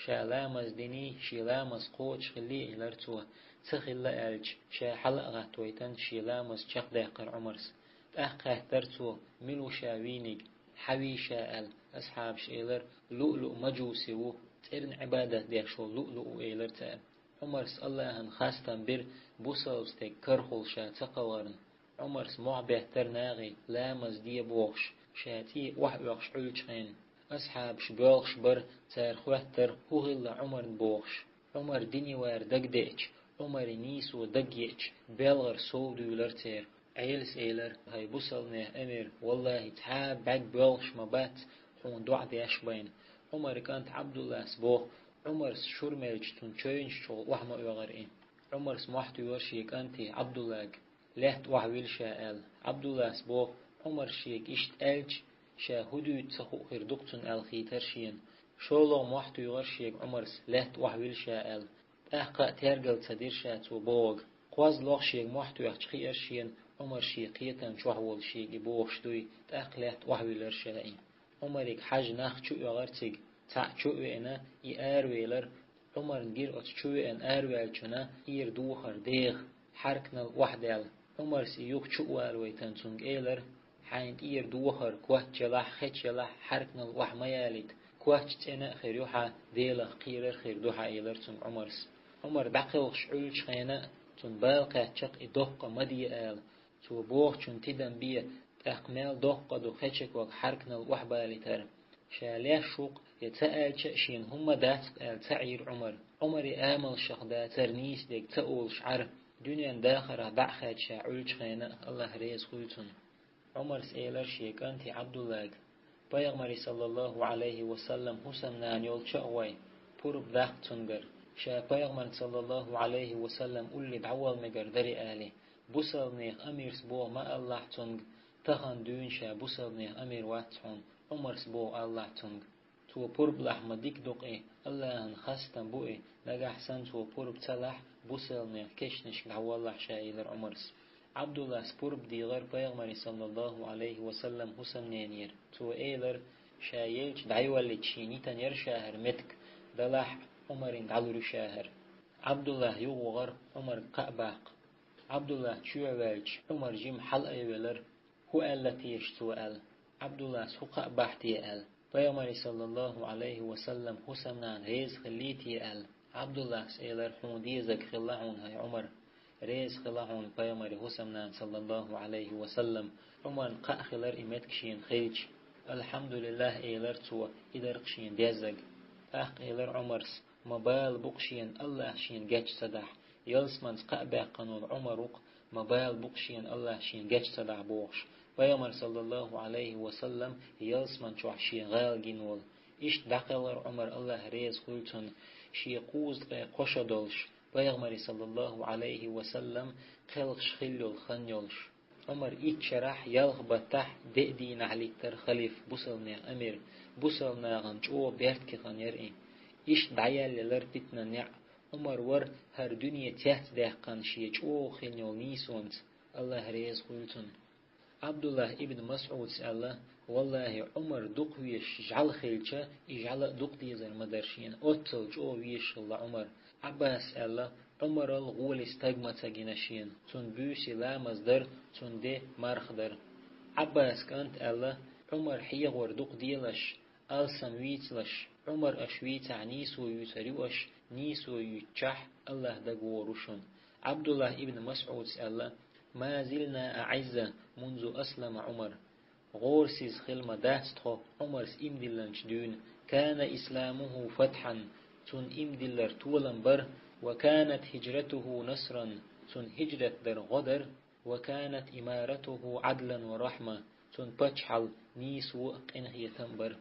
ша ламаз диний, шен ламаз кхочуш хиллий, элира цо. Ца хилла аьлча, ша хьала а гӀаттавайтина, шен ламаз чекхдаьккхира Ӏумарс. ТӀаккха хаьттира цо, мила ву ша вийнарг, хьан вий ша аьлла. Асхьабаша элира, ЛуӀлуъ мажуси ву, цӀерна Ӏибадат деш волу ЛуӀлуъ ву, элира цара. Ӏумарс Аллахьан хастам бира, бусалба стеган карахула ша ца кхалхарна. Ӏумарс могӀа беттара нахе, ламаз де бохуш, ша цӀий охьаоьхуш Ӏуьллучу хенахь. Асхьабаш боьлхуш бара, цара хоьттура, хӀун хилла Ӏумарна бохуш. Ӏумар дине вар дагадеъча, Ӏумаран нийсо дагъеъча, белхар сов дуьйлура церан. Ӏелас элира, хӀай бусалбанех амир, валлахӀи, цхьа а бӀаьрг боьлхуш ма бац хьуна доӀа деш байна. Ӏумаран кӀанта Ӏабдуллас боху, Ӏумарс шура мелча цунна чевнаш чӀогӀа охьа ма оьгӀира и. Ӏумарс мохь туьйхира шен кӀанте Ӏабдуллага, лаьтта охьавила ша аьлла. Ӏабдуллас боху, Ӏумарс шега иштта аьлча, ша хӀун дуьйцу ца хуу хир ду-кх цунна аьлла хийтара шена. ШолгӀа мохь туьйхира шега Ӏумарс, лаьтта охьавила ша аьлла. ТӀаккха а тергал ца дира ша цо бохург. КхозлагӀа шега мохь тоьхча хиира шена, Ӏумар шен кхетам чохь волу шега и бохуш дуй, тӀаккха лаьтта охьавиллира ша и. Ӏумариг хьажа нах чу оьгӀира цига. Цхьаъ чу а веана, и аравелира. Ӏумарна гира оцу чу веана араваьллачунна тӀера дохар деха, хьаркнал охьадаьлла. Ӏумарс и юха чу а валавайтина цуьнга элира, хьайна тӀера дохар коч елахь, хеч елахь, хьаркнал охьа ма ялийта, коч цӀена а хир ю хьан, Делах кхерар а хир ду хьан, элира цуьнга Ӏумарс. Ӏумар дӀакхелхаш Ӏуьллучу хенахь а, цунна бала кхаьчча-кх и доккха ма де ала. Цо бохучун тидам бе, тӀаккха мел доккха ду хечаког хьаркнал охьабалийтар. Ша леш ву-кх, я ца аьлча а шена хӀумма дац-кх аьлла ца Ӏийра Ӏумар. Ӏумаран амалшах дацара нийса дерг ца олуш Ӏара, дуьненан дахарах дӀа а хаьдда ша Ӏуьллучу хенахь а, АллахӀ реза хуьлда цунна. Ӏумарс элира шен кӀанте Ӏабдуллага, Пайхамаре, саллаллаху Ӏалайхи ва саллам, хӀусамнана йолчу а гӀой, пурба даккха цуьнгара, ша Пайхамарна, саллаллаху Ӏалайхи ва саллам, улле дӀавала мегар даре алий. Бусалбанех амирс боху ма алалахь цуьнга, тахана дуьйна ша бусалбанех амир вац хьуна, Ӏумарс боху алалахь цуьнга. Цо пурба лахь ма дика ду-кх и, АллахӀан хастам бу и, нагахь санна цо пурба ца лахь, бусалбанех кешнашка дӀавалалахь ша, элира Ӏумарс. Ӏабдуллас пурба дийгӀира Пайхамаре, саллаллаху Ӏалайхи ва саллам, хӀусамненера. Цо элира, ша елча дӀайоллийта шена йитина яра ша хӀара меттиг, делахь а Ӏумарна дӀалур ю ша хӀара. Ӏабдуллас юхавахара Ӏумарга кхаъ баккха. Ӏабдуллас чоьхьа ваьлча, Ӏумар жима хьала а велира. ХӀун аьлла теша цо аьлла? Ӏабдуллас хӀун кхаъ бахьа те аьлла? Пайхамаре, саллаллаху Ӏалайхи ва саллам, хӀусамнана реза хиллий те аьлла? Ӏабдуллас элира, хьуна дезарг хилла хьуна, хӀай Ӏумар. Реза хилла хьуна Пайхамаре хӀусамнана, саллаллаху Ӏалайхи ва саллам. Ӏумарна кхаъ хилира и меттиг шена хилча. «Алхьамдулиллахь», — элар цо, — и дар-кх шена деззаг. ТӀаккха элар Ӏумарс: «Ма бала бу-кх шена, АллахӀ шена геч ца дахь». Ялсманца кхаъ баьккхина волу Ӏумар ву-кх, «Ма бала бу-кх шена, АллахӀ шена геч ца дахь», — бохуш, Пайхамар, саллаллаху Ӏалайхи ва саллам, ялсман чохь шен гӀала гина волу. Иштта дӀакхелхира Ӏумар, АллахӀ реза хуьлу цунна, шен кхузткъе кхо шо долуш, Пайхамаре, саллаллаху Ӏалайхи ва саллам, кхелхаш хилла йолу хан йолуш. Ӏумар итт шарахь ялх баттахь деа дийнахь литтара халифа, бусалба нехан амир, бусалба нахана чӀогӀа беркате хан яра и. Иштта дӀаяллалара питанан неӀ. Ӏумар вара хӀара дуьне цецдаьккхина шен чӀогӀа хилла йолу нийсонца, АллахӀ реза хуьлу цунна. Ӏабдуллахь ибн МасӀудас аьлла: «Валлахьи, Ӏумар дукха везаш жӀаьла хилча, и жӀаьла а дукха дезар ма дара шена, оццул чӀогӀа везаш хилла Ӏумар». Ӏаббасас аьлла: «Ӏумарал гӀоли стаг ма ца гина шена, цунна буьйса ламаз дара, цунна де марха дара». Ӏаббасан кӀанта аьлла: «Ӏумар хьехор дукха делаш, алсам вийцалаш, Ӏумар аша вийцахь нийсо юьйцур ю аша, нийсо юьйцучохь АллахӀ дагавогӀур ву шуна». Ӏабдуллахь ибн МасӀудас аьлла: «Ма зилна аӀизза мунзу аслама Ӏумар». ГӀорасиз хилла ма дац тхо Ӏумарс иман диллинчу дуьйна. «Кана исламуху фатхьан», цунна иман диллар толам бара, «ва канат хӀижратуху насран», цунна хӀижрат дар гӀо дара, «ва канат имаратуху Ӏадлан ва рахьма», цунна паччахьалла нийсо а, къинхетам а бара.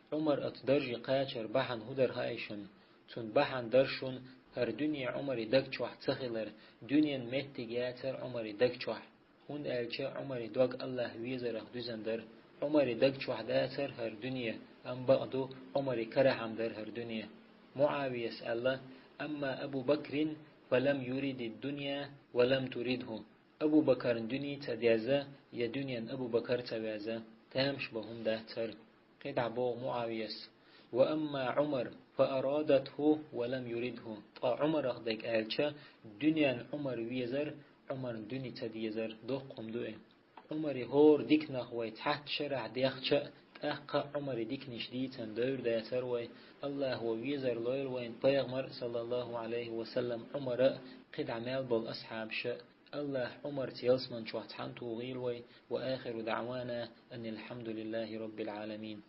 Ӏумар оцу дарже кхачар бахьана хӀун дара хаьий шуна? Цуьнан бахьана дара шуна хӀара дуьне Ӏумаре даг чохь ца хилар, дуьненан меттиг яцара Ӏумаре даг чохь. ХӀунда аьлча Ӏумаре дог АллахӀ везарх дуьзна дара. Ӏумаре даг чохь дацара хӀара дуьне, амма бакъду, Ӏумаре карахь-м дара хӀара дуьне. МуӀавияс аьлла: «Амма Абу Бакрин, фа лам юриди дунья ва лам туридху». Абу Бакарна дуьне ца дезза, я дуьненна Абу Бакар ца везза, тамаш бан хӀума дац хӀара. КхидӀа боху МуӀавияс: «Ва амма Ӏумар, фа арадатху ва лам юридху». Ткъа Ӏумарах дерг аьлча, дуьненна Ӏумар везар, Ӏумарна дуьне ца дезар, доккха хӀума ду и. Ӏумаре хӀора диканах вай цхьацца шарахь дехча а, тӀаккха а Ӏумаре диканаш дийцина девр дацара вай. АллахӀа везар лойла вайна Пайхамар, саллаллаху Ӏалайхи ва саллам, Ӏумар а, кхидӀа мел болу асхьабаш а. АллахӀа Ӏумарца ялсман чохь цхьаьна тухийла вай. Ва ахиру даӀвана анил хьамдулиллахи роббил Ӏаламин.